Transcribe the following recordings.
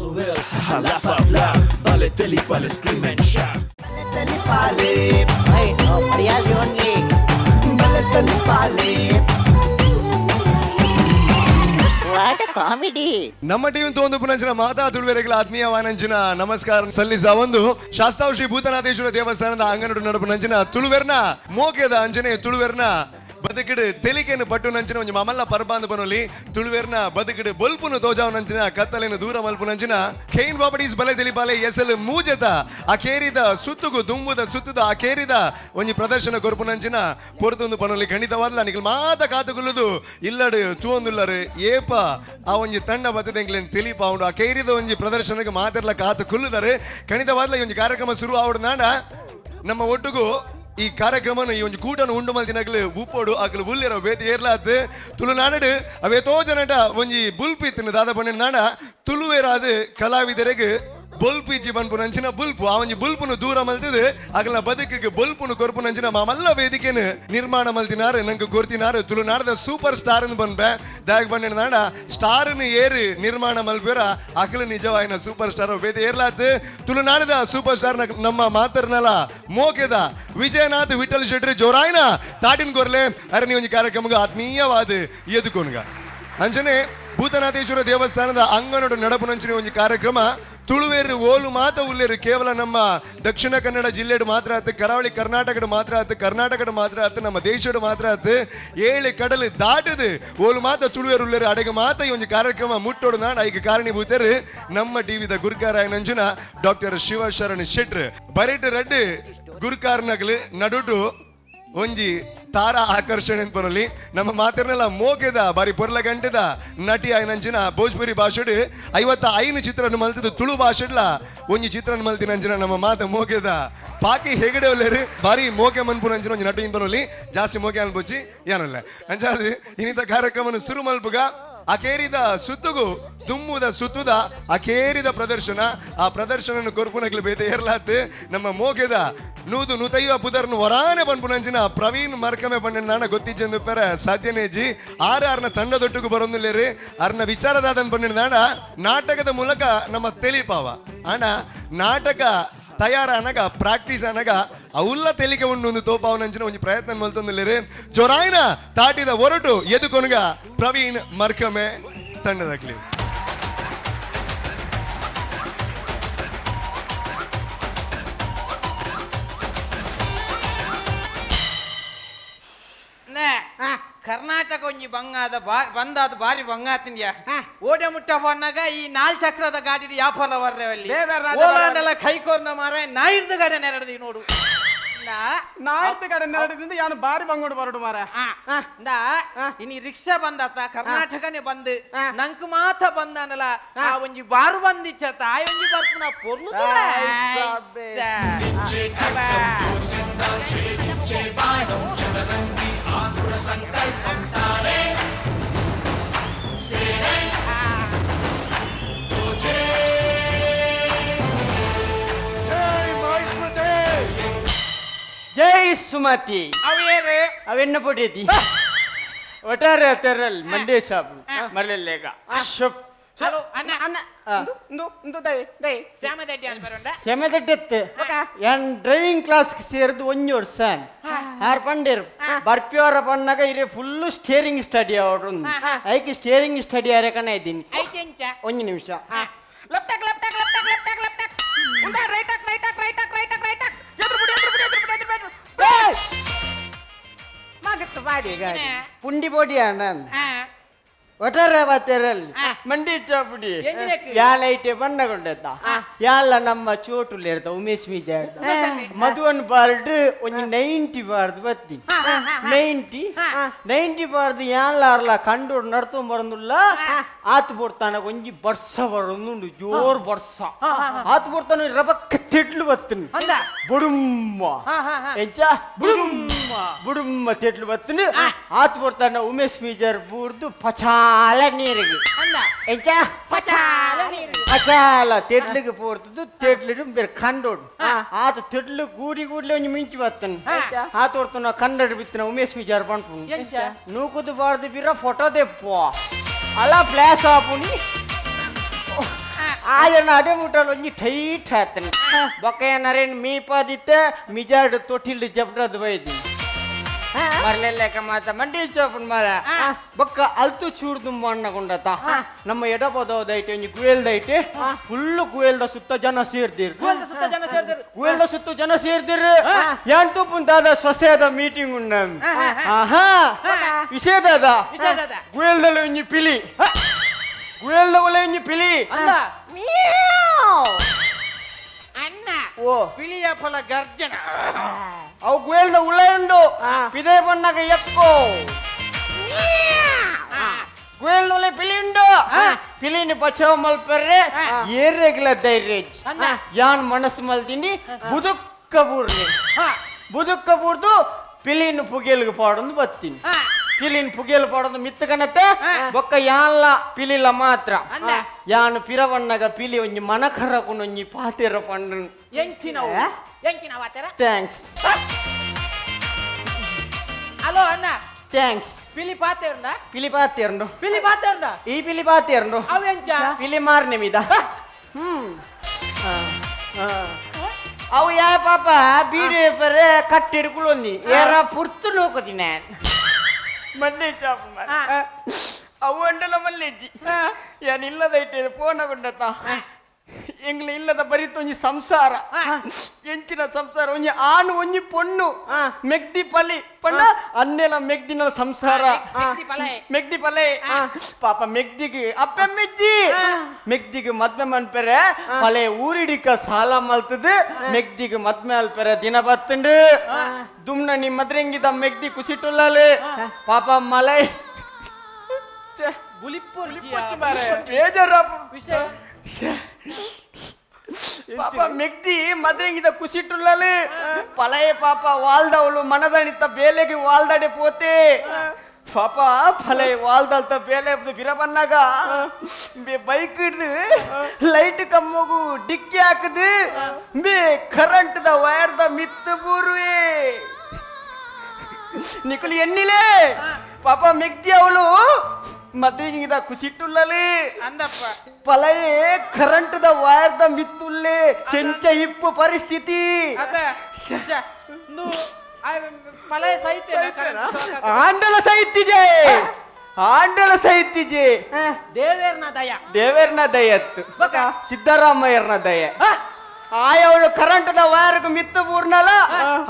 LOL, haha, laugh out loud. Bale teli pale, scream and shout. Hey, no, ಮರ್ಯಾದೆ only. What a comedy. ನಮ್ಮ team ತೋಂದು ಪುನಂಚಿನ ಮಾತಾ ತುಳುವೆರೆಗಳ ಆತ್ಮೀಯ ವಾನಂಚಿನ ನಮಸ್ಕಾರ ಸಲ್ಲಿಸ ಒಂದು ಶಾಸ್ತಾವ್ ಶ್ರೀ ಭೂತನಾಥೇಶ್ವರ ದೇವಸ್ಥಾನದ ಅಂಗನಡು ನಡುಪುನಂಚಿನ ತುಳುವೆರ್ನ ಮೋಕೆದ ಅಂಜನೆ ತುಳುವೆರ್ನ ಬದುಕಿಡು ತೆಲಿಕೆನು ಪಟ್ಟು ನಂಚಿನ ಒಂಜಿ ಮಮಲ್ಲ ಪರ್ಬಾಂದು ಬನೊಲಿ ತುಳುವೆರ್ನ ಬದುಕಿಡು ಬೊಲ್ಪುನು ತೋಜಾವನಂಚಿನ ಕತ್ತಲೆನು ದೂರ ಮಲ್ಪುನಂಚಿನ ಖೈನ್ ಪ್ರಾಪರ್ಟೀಸ್ ಬಲೆ ತೆಲಿಪಾಲೆ ಎಸಲ್ ಮೂಜೆತ ಆ ಕೇರಿದ ಸುತ್ತುಗು ದುಂಬುದ ಸುತ್ತುದ ಆ ಕೇರಿದ ಒಂಜಿ ಪ್ರದರ್ಶನ ಕೊರ್ಪುನಂಚಿನ ಪೊರ್ತೊಂದು ಪನೊಲಿ ಖಂಡಿತವಾದ್ಲ ನಿಕಲ್ ಮಾತ ಕಾತುಗುಲ್ಲುದು ಇಲ್ಲಡು ಚೂವೊಂದುಲ್ಲರು ಏಪ ಆ ಒಂಜಿ ತಂಡ ಬತ್ತದ ಎಂಕ್ಲೆನ್ ತಿಳಿಪಾವುಂಡು ಆ ಕೇರಿದ ಒಂಜಿ ಪ್ರದರ್ಶನಕ್ಕೆ ಮಾತೆರ್ಲ ಕಾತು ಕುಲ್ಲುದಾರೆ. ಖಂಡಿತವಾದ್ಲ ಈ ಒಂಜಿ ಕಾರ್ಯಕ್ರಮ ಶುರು ಆವಡು ನಾಡ ನಮ್ಮ ಒಟ್ಟುಗು ಈ ಕಾರ್ಯಕ್ರಮನ ಈ ಒಂಜಿ ಕೂಟನು ಉಂಡು ಮಲ್ತಿನಕ್ಲು ಉಪ್ಪೋಡು ಅಕ್ಲು ಉಲ್ಲೆರ ಬೇತಿ ಏರ್ಲಾತ್ ತುಳುನಾಡು ಅವೇತೋ ಜನಟ ಒಂಜಿ ಬುಲ್ಪು ಇತ್ತಿನ ದಾದ ಪಂಡಿನ ನಾಡ ತುಳುವೇರಾದ ಕಲಾವಿದರಿಗೆ ಬೊಲ್ಪು ಇಜ್ಜಿ ಪನ್ಪುನಂಚಿನ ಬುಲ್ಪು ಆ ಒಂಜಿ ಬುಲ್ಪುನು ದೂರ ಮಲ್ತದು ಅಗಲ ಬದುಕಿಗೆ ಬೊಲ್ಪುನು ಕೊರ್ಪುನಂಚಿನ ಮಾಮಲ್ಲ ವೇದಿಕೆನು ನಿರ್ಮಾಣ ಮಲ್ತಿನಾರು ನಂಗೆ ಕೊರ್ತಿನಾರು ತುಳುನಾಡದ ಸೂಪರ್ ಸ್ಟಾರ್ ಪನ್ಪೆ ದಾಗ್ ಪಂಡಿನ ನಾಡ ಸ್ಟಾರ್ನು ಏರು ನಿರ್ಮಾಣ ಮಲ್ಪೇರ ಅಕಲ ನಿಜವಾಯಿನ ಸೂಪರ್ ಸ್ಟಾರ್ ವೇದಿ ಏರ್ಲಾತ್ ತುಳುನಾಡದ ಸೂಪರ್ ಸ್ಟಾರ್ ನಮ್ಮ ಮಾತರ್ನಲ ಮೋಕೆದ ವಿಜಯನಾಥ್ ವಿಠಲ್ ಶೆಟ್ಟಿ ಜೋರಾಯ್ನ ತಾಟಿನ ಕೊರ್ಲೆ ಅರೆ ಒಂಜಿ ಕಾರ್ಯಕ್ರಮಕ್ಕೆ ಆತ್ಮೀಯವಾದ ಎದುಕೊನ್ಗ. ಅಂಚನೆ ಭೂತನಾಥೇಶ್ವರ ದೇವಸ್ಥಾನದ ಅಂಗನಡು ನಡಪುನಂಚಿನ ಒಂಜಿ ಕಾರ್ಯಕ್ರಮ ತುಳುವೇರು ಓಲು ಮಾತ ಉಲ್ಲೇರು ಕೇವಲ ನಮ್ಮ ದಕ್ಷಿಣ ಕನ್ನಡ ಜಿಲ್ಲೆಡು ಮಾತ್ರ ಆತು, ಕರಾವಳಿ ಕರ್ನಾಟಕಡು ಮಾತ್ರ ಆತು, ಕರ್ನಾಟಕಡು ಮಾತ್ರ ಆತು, ನಮ್ಮ ದೇಶಡು ಮಾತ್ರ ಆತು, ಏಳು ಕಡಲು ದಾಟದು ಓಲು ಮಾತ ತುಳುವೇರು ಉಲ್ಲೇರು ಅಡೆಗೆ ಮಾತ ಈ ಒಂಜಿ ಕಾರ್ಯಕ್ರಮ ಮುಟ್ಟೋಡು ನಾಡ ಐಕ್ ಕಾರಣೀಭೂತರು ನಮ್ಮ ಟಿವಿದ ಗುರುಕಾರ ನಂಜುನ ಡಾಕ್ಟರ್ ಶಿವಶರಣ್ ಶೆಟ್ರು ಬರೆಟ್ ರಡ್ಡು ಗುರುಕಾರನಗಲು ನಡುಟು ಒಂಜಿ ತಾರಾ ಆಕರ್ಷಣೆ ಪನೊಲಿ ನಮ್ಮ ಮಾತಿರ್ನೆಲ್ಲ ಮೋಕೆದ ಬಾರಿ ಪೊರ್ಲ ಗಂಟೆದ ನಟಿ ಆಯ್ನಂಚಿನ ಭೋಜ್ಪುರಿ ಭಾಷೆಡ್ 55 ಚಿತ್ರನ ಮಲ್ತದ ತುಳು ಭಾಷೆಡ್ಲ ಒಂಜಿ ಚಿತ್ರನ ಮಲ್ತಿನಂಚಿನ ನಮ್ಮ ಮಾತ ಮೋಕೆದ ಪಾಕಿ ಹೆಗಡೆ ಒಲ್ಲೇರು ಬಾರಿ ಮೋಕೆ ಮನ್ಪುನಂಚಿನ ಒಂಜಿ ನಟಿ ಪನೊಲಿ ಜಾಸ್ತಿ ಮೋಕೆ ಅನ್ಪೊಚ್ಚಿ ಏನಲ್ಲ ಅಂಚಾದ್ ಇನ್ನಿತ ಕಾರ್ಯಕ್ರಮನ ಸುರು ಮಲ್ಪುಗ. ಅಕೇರಿದ ಸುತ್ತುಗು ದುಮ್ಮುದ ಸುತ್ತುದ ಅಕೇರಿದ ಪ್ರದರ್ಶನ ಆ ಪ್ರದರ್ಶನ ಕೊರ್ಪುನಕ್ಲು ಬೇತೆ ಏರ್ಲಾತ್ ನಮ್ಮ ಮೋಕೆದ ನೂದು ನೂತೈವ ಪುದರ್ನು ವರಾನೆ ಪನ್ಪುನಂಚಿನ ಪ್ರವೀಣ್ ಮರ್ಕಮೆ ಪಂಡ ನಾನ ಗೊತ್ತಿಜ್ಜೆಂದು ಪೆರ ಸಾಧ್ಯನೇಜಿ ಆರು ಆರ್ನ ತಂಡದೊಟ್ಟಿಗೂ ಬರೊಂದಿಲ್ಲೇರಿ ಅರ್ನ ವಿಚಾರದಾದನ್ ಪಂಡ ನಾಡ ನಾಟಕದ ಮೂಲಕ ನಮ್ಮ ತೆಲಿಪಾವ ಆಣ ನಾಟಕ ತಯಾರಾನಗ ಪ್ರಾಕ್ಟೀಸ್ ಅನಗ ಅವುಲ್ಲ ತೆಲಿಕೆ ಉಂಡು ಒಂದು ತೋಪಾವನಂಚಿನ ಒಂಜಿ ಪ್ರಯತ್ನ ಮಲ್ತೊಂದಿಲ್ಲೇರಿ ಜೊರಾಯ್ನ ತಾಟಿದ ಒರಟು ಎದುಕೊನುಗ ಪ್ರವೀಣ್ ಮರ್ಕಮೆ ತಂಡದಕ್ಲಿ. ನೇ, ಕರ್ನಾಟಕ ಒಂಜಿ ಬಂಗಾದ ಬಂದಾದ ಬಾರಿ ಬಂಗಾತಿಂದ್ಯಾ ಓಡೆ ಮುಟ್ಟ ಬಣ್ಣಗ ಈ ನಾಲ್ ಚಕ್ರದ ಗಾಡಿ ವ್ಯಾಪಾರ ವರ್ರೆ ಅಲ್ಲಿ ಓಲಾಂಡೆಲ್ಲ ಕೈ ಕೋರ್ನ ಮಾರ ನಾಯಿರ್ದ ಗಾಡಿ ನೆರಡ್ದಿ ನೋಡು. ನಾಯ್ತ ಕಡೆ ನೆರಡಿದಿಂದ ಯಾನು ಬಾರಿ ಬಂಗೋಡು ಬರಡು ಮಾರ. ಇಂದ ಇನಿ ರಿಕ್ಷಾ ಬಂದಾತ ಕರ್ನಾಟಕನೇ ಬಂದು ನಂಕ್ ಮಾತ ಬಂದಾನಲ್ಲ ಆ ಒಂಜಿ ಬಾರು ಬಂದಿಚ್ಚತ ಆ ಒಂಜಿ ಬರ್ಪುನ ಪೊರ್ಲು ತೂಲೆ. ಜೈ ಸುಮತಿ. ಅವೇರು ಅವೆನ್ನ ಪೊಡೇತಿ ಒಟ್ಟಾರೆ ತೆರಲ್ ಮಂಡೇ ಸಾಬು ಮರಲೇಗ ಶುಪ್. ಹಲೋ ಅಣ್ಣ. ಅಣ್ಣ ಇಂದು ಇಂದು ದೈ ದೈ ಶ್ಯಾಮದಡ್ಡಿ ಅಂತ ಬರೋಂಡ. ಸೆಮೆದಡ್ಡೆತ್ತು ಯಾನ್ ಡ್ರೈವಿಂಗ್ ಕ್ಲಾಸ್ ಸೇರಿದು ಒಂಜಿ ವರ್ಷ ಆರ್ ಪಂಡೇರು ಬರ್ಪಿಯವರ ಪಣ್ಣಾಗ ಇರೆ ಫುಲ್ ಸ್ಟೇರಿಂಗ್ ಸ್ಟಡಿ ಅವಡು ಐಕ್ ಸ್ಟೇರಿಂಗ್ ಸ್ಟಡಿ ಆರೆ ಇದ್ದೀನಿ. ಐತೆಂಚ? ಒಂಜಿ ನಿಮಿಷ. ಲಪ್ಟಕ್ ಲಪ್ಟಕ್ ಲಪ್ಟಕ್ ಲಪ್ಟಕ್ ಲಪ್ಟಕ್ ಉಂಡ ರೈಟಕ್ ರೈಟಕ್ ರೈಟಕ್ ರೈಟಕ್ ರೈಟಕ್ ಎದುರು ಬಿಡಿ ಎದುರು ಬಿಡಿ ಎದುರು ಬಿಡಿ ಎದುರು ಬಿಡಿ. ಮಗತ್ತು ಬಾಡಿ ಗಾಡಿ ಪುಂಡಿ ಪೊಡಿ ಅಣ್ಣ ಒಟ್ಟಾರೆ ಬಾತೆರಲ್ ಮಂಡಿ ಚಾಪುಡಿ. ಎಂಜಿನಕ್ಕೆ? ಯಾಲ ಐಟೆ ಬಣ್ಣಗೊಂಡೆತ್ತ ಯಾಲ ನಮ್ಮ ಚೋಟುಲ್ ಇರ್ತ ಉಮೇಶ್ ಮೀಜ ಮಧುವನ್ ಬಾರ್ಡ್ ಒಂಜಿ 90 ಬಾರ್ದು ಬತ್ತಿ 90 90 ಬಾರ್ದು ಯಾಲ ಅರ್ಲ ಕಂಡು ನಡ್ತೊಂಡ್ ಬರಂದುಲ್ಲ ಆತು ಬೋಡ್ತಾನ ಒಂಜಿ ಬರ್ಸ ಬರೊಂದುಂಡು ಜೋರ್ ಬರ್ಸ ಆತು ಬೋಡ್ತಾನ ರಬಕ್ಕ ತೆಡ್ಲು ಬತ್ತಿನ. ಅಂದ? ಬುಡುಮ್ಮ ಎಂಚ ಬುಡುಮ್ಮ ಬುಡುಮ್ಮ ತೆಡ್ಲು ಬತ್ತಿನ ಆತು ಬೋಡ್ತಾನ ಉಮೇಶ್ ಮೀಜರ್ ಬೂರ್ದು ಪಚಾಲ ನೀರಿಗೆ. ಅಂದ? ಎಂಚ? ಪಚಾಲ ನೀರು. ಪಚಾಲ ತೆಡ್ಲಿಗೆ ಪೋರ್ತದ್ದು ತೆಡ್ಲಿಡು ಬೇರೆ ಕಂಡೋಡು ಆತ ತೆಡ್ಲು ಗೂಡಿ ಗೂಡ್ಲೆ ಒಂಜಿ ಮಿಂಚಿ ಬತ್ತನ ಆತ ಹೊರ್ತನ ಕನ್ನಡ ಬಿತ್ತನ ಉಮೇಶ್ ಮಿಜಾರ್ ಪಂಪು. ಎಂಚ? ನೂಕುದು ಬಾರ್ದು ಬಿರ ಫೋಟೋ ದೆಪ್ಪು ಅಲ್ಲ ಫ್ಲಾಶ್ ಆಪುನಿ. ಆಯನ ಅಡೆ ಮುಟ್ಟಲ್ ಒಂಜಿ ಟೈಟ್ ಆತನ ಬೊಕ್ಕ ನರೇನ್ ಮೀಪಾದಿತ್ತೆ ಮಿಜಾಡ್ ತೊಟ್ಟಿಲ್ ಜಬ್ರದ್ ಬೈದಿ ಮರ್ಲೆಲ್ಲೆಕ ಮಾತ ಮಂಡಿ ಚೋಪನ್ ಮಾರ ಬೊಕ್ಕ ಅಲ್ತು ಚೂರ್ದು ಮಣ್ಣಗುಂಡತ ನಮ್ಮ ಎಡಪದೋದೈತೆ ಒಂಜಿ ಗುಯಲ್ದೈತೆ ಫುಲ್ಲು ಗುಯಲ್ದ ಸುತ್ತ ಜನ ಸೇರ್ದಿರ್ ಗುವೆಲ್ದ ಸುತ್ತ ಜನ ಸೇರ್ದಿರ್. ಗುಯಲ್ದ ಸುತ್ತ ಜನ ಸೇರ್ದಿರ್ ಯಾನ್ ತೂಪುನ್ ದಾದ ಸೊಸೆದ ಮೀಟಿಂಗ್ ಉಂಡ ಆಹಾ ವಿಷಯದಾದ ವಿಷಯದಾದ. ಗುಯಲ್ದಲ್ಲಿ ಒಂಜಿ ಪಿಲಿ ಗುಯಲ್ದ ಒಲೆ ಒಂಜಿ ಪಿಲಿ ಅಲ್ಲ ಅಣ್ಣ ಓ ಪಿಲಿಯ ಫಲ ಗರ್ಜನ ಅವು ಗುಯಲ್ದ ಉಳ ಉಂಡು ಪಿದೆ ಬಣ್ಣಗ ಎಕ್ಕೋ ಗುಯಲ್ದ ಒಲೆ ಪಿಲಿ ಉಂಡು ಪಿಲಿని ಬಚಾವ್ ಮಲ್ಪರ್ರೆ ಏರೆಗ್ಲ ಧೈರ್ಯ ಅಣ್ಣ. ಯಾನ್ ಮನಸ್ಸು ಮಲ್ದಿನಿ ಬುದುಕ್ಕ ಬೂರ್ನಿ ಬುದುಕ್ಕ ಬೂರ್ದು ಪಿಲಿನ ಪುಗೇಲ್ಗೆ ಪಾಡೊಂದು ಬತ್ತೀನಿ ಪಿಲಿನ ಪುಗೇಲ್ ಪಾಡೊಂದು ಮಿತ್ತು ಕಣತೆ ಬೊಕ್ಕ ಯಾನ್ಲ ಪಿಲಿಲ ಮಾತ್ರ ಅಣ್ಣ. ಯಾನ್ ಪಿರವಣ್ಣಗ ಪಿಲಿ ಒಂಜಿ ಮನಕರಕೊಂಡು ಒಂಜಿ ಪಾತೆರ ಪಂಡು ಎಂಚಿನವು ಎಂಚಿನವು ಆತರ thanks hello ಅಣ್ಣ thanks ಪಿಲಿ ಪಾತೆರ್ನ ಪಿಲಿ ಪಾತೆರ್ಂಡು ಪಿಲಿ ಪಾತೆರ್ನ ಈ ಪಿಲಿ ಪಾತೆರ್ಂಡು ಅವು ಎಂಚ ಪಿಲಿ ಮಾರ್ನೆಮಿದ ಅವು ಯಾ ಪಾಪ ಬೀಡಿ ಪರೆ ಕಟ್ಟಿಡ್కులొంది ಏರ ಪುರ್ತು ನೋಕುದಿ ನಾನು ಮಂಡೆ ಚಾಪ ಅವು ಅಂಡಲ ಮಲ್ಲೆಜ್ಜಿ ಯಾನ್ ಇಲ್ಲದೈತೆ ಫೋನ ಕೊಂಡತ ಎಂಗ್ಲ ಇಲ್ಲದ ಬರಿತ ಒಂಜಿ ಸಂಸಾರ ಎಂಚಿನ ಸಂಸಾರ ಒಂಜಿ ಆನು ಒಂಜಿ ಪೊಣ್ಣು ಮೆಗ್ದಿ ಪಲಿ ಪಂಡ ಅನ್ನೆಲ ಮೆಗ್ದಿನ ಸಂಸಾರ ಮೆಗ್ದಿ ಪಲೆ. ಮೆಗ್ದಿ ಪಲೆ ಪಾಪ ಮೆಗ್ದಿಗೆ ಅಪ್ಪೆ ಮೆಗ್ದಿ ಮೆಗ್ದಿಗೆ ಮದ್ವೆ ಮನ್ಪೆರೆ ಪಲೆ ಊರಿಡಿಕ ಸಾಲ ಮಲ್ತದು ಮೆಗ್ದಿಗೆ ಮದ್ವೆ ಅಲ್ಪೆರೆ ದಿನ ಬತ್ತಂಡು ದುಮ್ನ ನಿ ಮದ್ರೆಂಗಿದ ಮೆಗ್ದಿ ಕುಸಿಟುಲ್ಲಾಲೆ ಪಾಪ ಮಲೈ ಛೆ, ಬುಲಿಪ್ಪುರ್ ಬೇಜಾರಪ್ಪ ವಿಷಯ ಪಾಪ ಮೆಗ್ದಿ ಮದ್ರೆಂಗಿದ ಕುಸಿಟುಲ್ಲಾಲೆ ಪಲಯೆ ಪಾಪ ವಾಲ್ದವಳು ಮನದಣಿತ ಬೇಲೆಗೆ ವಾಲ್ದಾಡೆ ಪೋತೆ ಪಾಪ ಪಲಯ ವಾಲ್ದಲ್ತ ಬೇಲೆ ಬಿರಬನ್ನಾಗ ಬೈಕ್ ಹಿಡ್ದು ಲೈಟ್ ಕಮ್ಮಗು ಡಿಕ್ಕಿ ಹಾಕದು ಬೇ ಕರೆಂಟ್ the wire the ಮಿತ್ತು ಬೂರುವೆ ನಿಕುಲು ಎನ್ನಿಲೆ ಪಾಪ ಮೆಗ್ದಿ ಅವಳು ಮದ್ರೆಂಗಿದ ಕುಸಿಟುಲ್ಲಾಲೆ ಅಂದಪ್ಪ ಪಲಯೆ ಕರೆಂಟ್ the wire the ಮಿತ್ತುಲ್ಲೆ ಚೆಂಚ ಇಪ್ಪು ಪರಿಸ್ಥಿತಿ ಅದ ಪಲಯ ಸಹಿತ ಆಂಡಲ ಸಹಿತಿಜೆ ಆಂಡಲ ಸಹಿತಿಜೆ ದೇವೇರ್ನ ದಯ ದೇವೇರ್ನ ದಯತ್ತು ಬೊಕ? ಸಿದ್ದರಾಮಯ್ಯರ್ನ ದಯ ಆಯವಳು ಕರೆಂಟ್ the ವೈರ್ಗ್ ಮಿತ್ತು ಬೂರ್ನಲ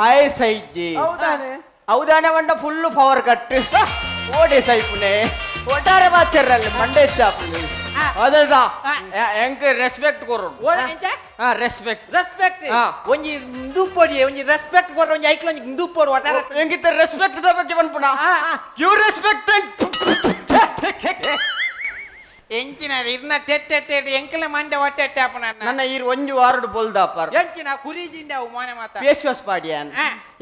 ಆಯ್ ಸೈಜಿ ಹೌದಾನೆ ಹೌದಾನೆ వంట full power cut ಓಡೆ ಸೈಪುನೆ ಒಟ್ಟಾರೆ ಬಾಚರ್ರಲ್ಲಿ ಮಂಡೆ ಚಾಪುನೆ ಅದಲ್ದ ಎಂಕ್ ರೆಸ್ಪೆಕ್ಟ್ ಕೊರು ಎಂಚ ರೆಸ್ಪೆಕ್ಟ್ ರೆಸ್ಪೆಕ್ಟ್ ಒಂಜಿ ಇಂದು ಪೊಡಿ ಒಂಜಿ ರೆಸ್ಪೆಕ್ಟ್ ಕೊರ ಒಂಜಿ ಐಕ್ಲ ಒಂಜಿ ಇಂದು ಪೊಡು ಒಟ್ಟಾರೆ ಎಂಗಿತ್ತ ರೆಸ್ಪೆಕ್ಟ್ the ಬಗ್ಗೆ ಪನ್ಪುಣ you respect ಎಂಚಿನ ಇರ್ನ ತೆತ್ತೆ ಎಂಕಲ ಮಂಡೆ ಒಟ್ಟೆ ಅಪ್ಪನ ನನ್ನ ಈರ್ ಒಂಜಿ ವಾರಡು ಬೋಲ್ದಾಪರ್ ಎಂಚಿನ ಕುರಿಜಿಂದ ಅವು ಮೋನೆ ಮಾತ ಫೇಸ್ ವಾಶ್ ಪಾಡಿಯಾನ್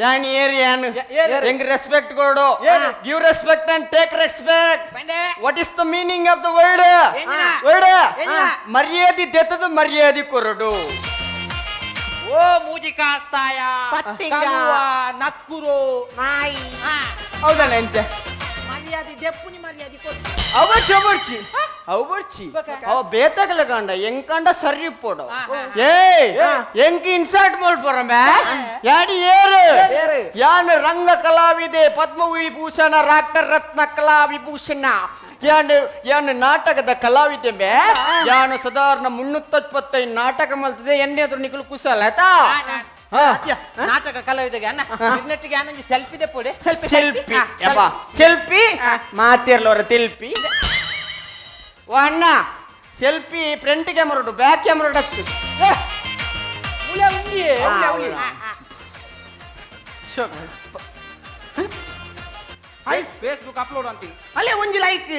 ಯಾನ್ ಏರ್ ಯಾನ್ ಏರ್. ಎಂಗ್ ರೆಸ್ಪೆಕ್ಟ್ ಕೊಡು give respect and take respect ಬಂಡೆ what is the meaning of the word ಎಂಜಿನ? Word ಎಂಜಿನ? ಮರ್ಯಾದೆ ದೆತ್ತದು ಮರ್ಯಾದೆ ಕೊರಡು ಓ ಮೂಜಿ ಕಾಸ್ತಾಯ ಪಟ್ಟಿಂಗ. ಕಲುವ, ನಕ್ಕುರು ನಾಯಿ ಹೌದಲ್ಲ ಎಂಚ ಮರ್ಯಾದೆ ದೆಪ್ಪುನಿ ಮರ್ಯಾದೆ ಕೊಟ್ಟು ಅವರ್ಚಿ ಅವರ್ಚಿ ಅವರ್ಚಿ ಅವ ಬೇತಗಲ ಕಂಡ ಎಂಕಂಡ ಸರಿ ಪೋಡು ಏಯ್ ಎಂಕ್ ಇನ್ಸರ್ಟ್ ಮಲ್ಪೊರಮೆ ಯಾಡಿ ಏರು ಯಾನ್ ರಂಗ ಕಲಾವಿದೆ ಪದ್ಮವಿಭೂಷಣ ರಾಕ್ಟರ್ ರತ್ನ ಕಲಾ ವಿಭೂಷಣ ಯಾನ್ ಯಾನ್ ನಾಟಕದ ಕಲಾವಿದೆ ಬೇ ಯಾನು ಸಾಧಾರಣ 325 ನಾಟಕ ಮಲ್ತದೆ ಎಣ್ಣೆ ಎದುರು ನಿಕಲು ಕುಶಲ ಆಯ್ತಾ ಹಾ. ನಾಟಕ ಕಲಾವಿದಗೆ ಅಣ್ಣ ಇರ್ನೆಟ್ಟಿಗೆ ಆನಂಜಿ ಸೆಲ್ಫಿ ದೆಪ್ಪುಡೆ ಸೆಲ್ಫಿ ಸೆಲ್ಫಿ ಯಪ್ಪ ಸೆಲ್ಫಿ ಮಾತಿರ್ಲವರ ತೆಲ್ಪಿ ಓ ಅಣ್ಣ selfie front camera ಉಂಟು ಬ್ಯಾಕ್ ಕ್ಯಾಮರಾ ಉಂಟು ಫೇಸ್ಬುಕ್ ಅಪ್ಲೋಡ್ ಅಂತೀನಿ ಅಲ್ಲೇ ಒಂಜಿ ಲೈಕ್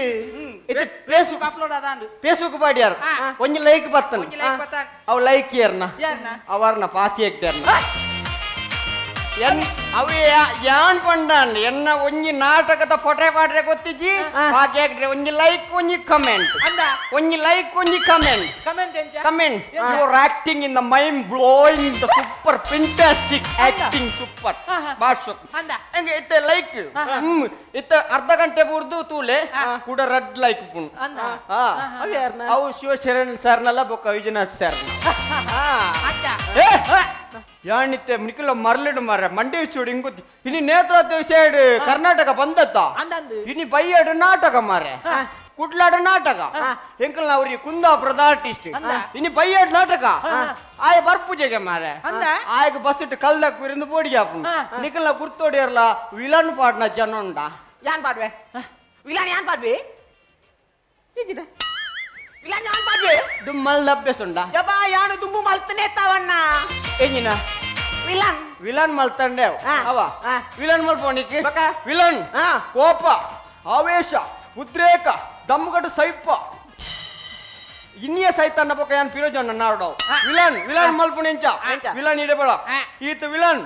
ಇದು ಫೇಸ್ಬುಕ್ ಅಪ್ಲೋಡ್ ಅದಾಂಡು ಫೇಸ್ಬುಕ್ ಪಾಡ್ಯಾರ ಒಂಜಿ ಲೈಕ್ ಬತ್ತನ ಒಂಜಿ like ಬತ್ತನ್. ಅವ್ ಲೈಕ್ ಏರ್ನ ಏರ್ನ? ಅವರ್ನ ಪಾತಿ ಎಕ್ತೇರ್ನ ಎನ್ ಅವು ಯಾನ್ ಪಂಡಾಂಡ್ ಎನ್ನ ಒಂಜಿ ನಾಟಕದ ಫೋಟೋ ಪಾಡ್ರೆ ಗೊತ್ತಿಜಿ ಹಾಗೆ ಒಂಜಿ ಲೈಕ್ ಒಂಜಿ ಕಮೆಂಟ್ ಅಂದ ಒಂಜಿ ಲೈಕ್ ಒಂಜಿ ಕಮೆಂಟ್ ಕಮೆಂಟ್ ಎಂಚ comment your acting in the mind blowing the super fantastic acting super bars ಅಂದ. ಹಂಗೆ ಇತ್ತೆ ಲೈಕ್ ಇತ್ತ ಅರ್ಧ ಗಂಟೆ ಪೂರ್ದು ತೂಲೆ ಕೂಡ ರೆಡ್ ಲೈಕ್ ಪುಣ್ ಅಂದ. ಅವು ಶಿವಶರಣ್ ಸರ್ನಲ್ಲ ಬೊಕ್ಕ ವಿಜಯನಾಥ್ ಸರ್ ಅಚ್ಚ ಯಾಣಿತ್ತೆ ನಿಖಿಲ ಮರಳಿಡು ಮಾರ ಮಂಡಿ ಚೂಡಿ ಹಿಂಗುತ್ತಿ ಇನಿ ನೇತ್ರಾವತಿ ಸೈಡ್ ಕರ್ನಾಟಕ ಬಂದತ್ತ ಅಂದಂದು. ಇನಿ ಬೈಯಾಡು ನಾಟಕ ಮಾರೆ ಕುಡ್ಲಾಡು ನಾಟಕ ಎಂಕಲ್ನ ಅವ್ರಿಗೆ ಕುಂದಾಪುರದ ಆರ್ಟಿಸ್ಟ್ ಇನಿ ಬೈಯಾಡು ನಾಟಕ ಆಯ ಬರ್ಪೂಜೆಗೆ ಮಾರೆ ಅಂದ? ಆಯಗ ಬಸ್ ಇಟ್ಟು ಕಲ್ದಕ್ ಇருந்து ಬೋಡಿಗೆ ಹಾಪು ನಿಖಲ್ನ ಗುರ್ತೋಡಿಯರ್ಲ ವಿಲನ್ ಪಾಡ್ನ ಜನ ಉಂಡ ಯಾನ್ ಪಾಡ್ವೆ ವಿಲಾನ್ ಯಾನ್ ಪಾಡ್ವೆ ವಿಲಾನ್ ಯಾನ್ ಪಾಡ್ವೆ ದುಮ್ಮಲ್ ಅಭ್ಯಾಸ ಉಂಡ ಯಬ್ಬಾ ಯಾನು ದುಂಬು ಮಲ್ತನೆ ತಾವಣ್ಣ ಎಂಜಿನ ವಿಲಾನ್ ವಿಲನ್ ಮಲ್ತಂಡೆ ಅವ ವಿಲನ್ ಮಲ್ಪೋಣಿಕೆ ಬಕ. ವಿಲನ್ ಕೋಪ ಆವೇಶ ಉದ್ರೇಕ ದಮ್ಮುಗಡು ಸೈಪ ಇನ್ನಿಯ ಸೈತನ್ನ ಬೊಕ ಯಾನ್ ಪಿರೋಜನ್ನ ನಾಡೋ ವಿಲನ್ ವಿಲನ್ ಮಲ್ಪುಣಿ ಎಂಚ ವಿಲನ್ ಇಡೆ ಬಳ ಈತ ವಿಲನ್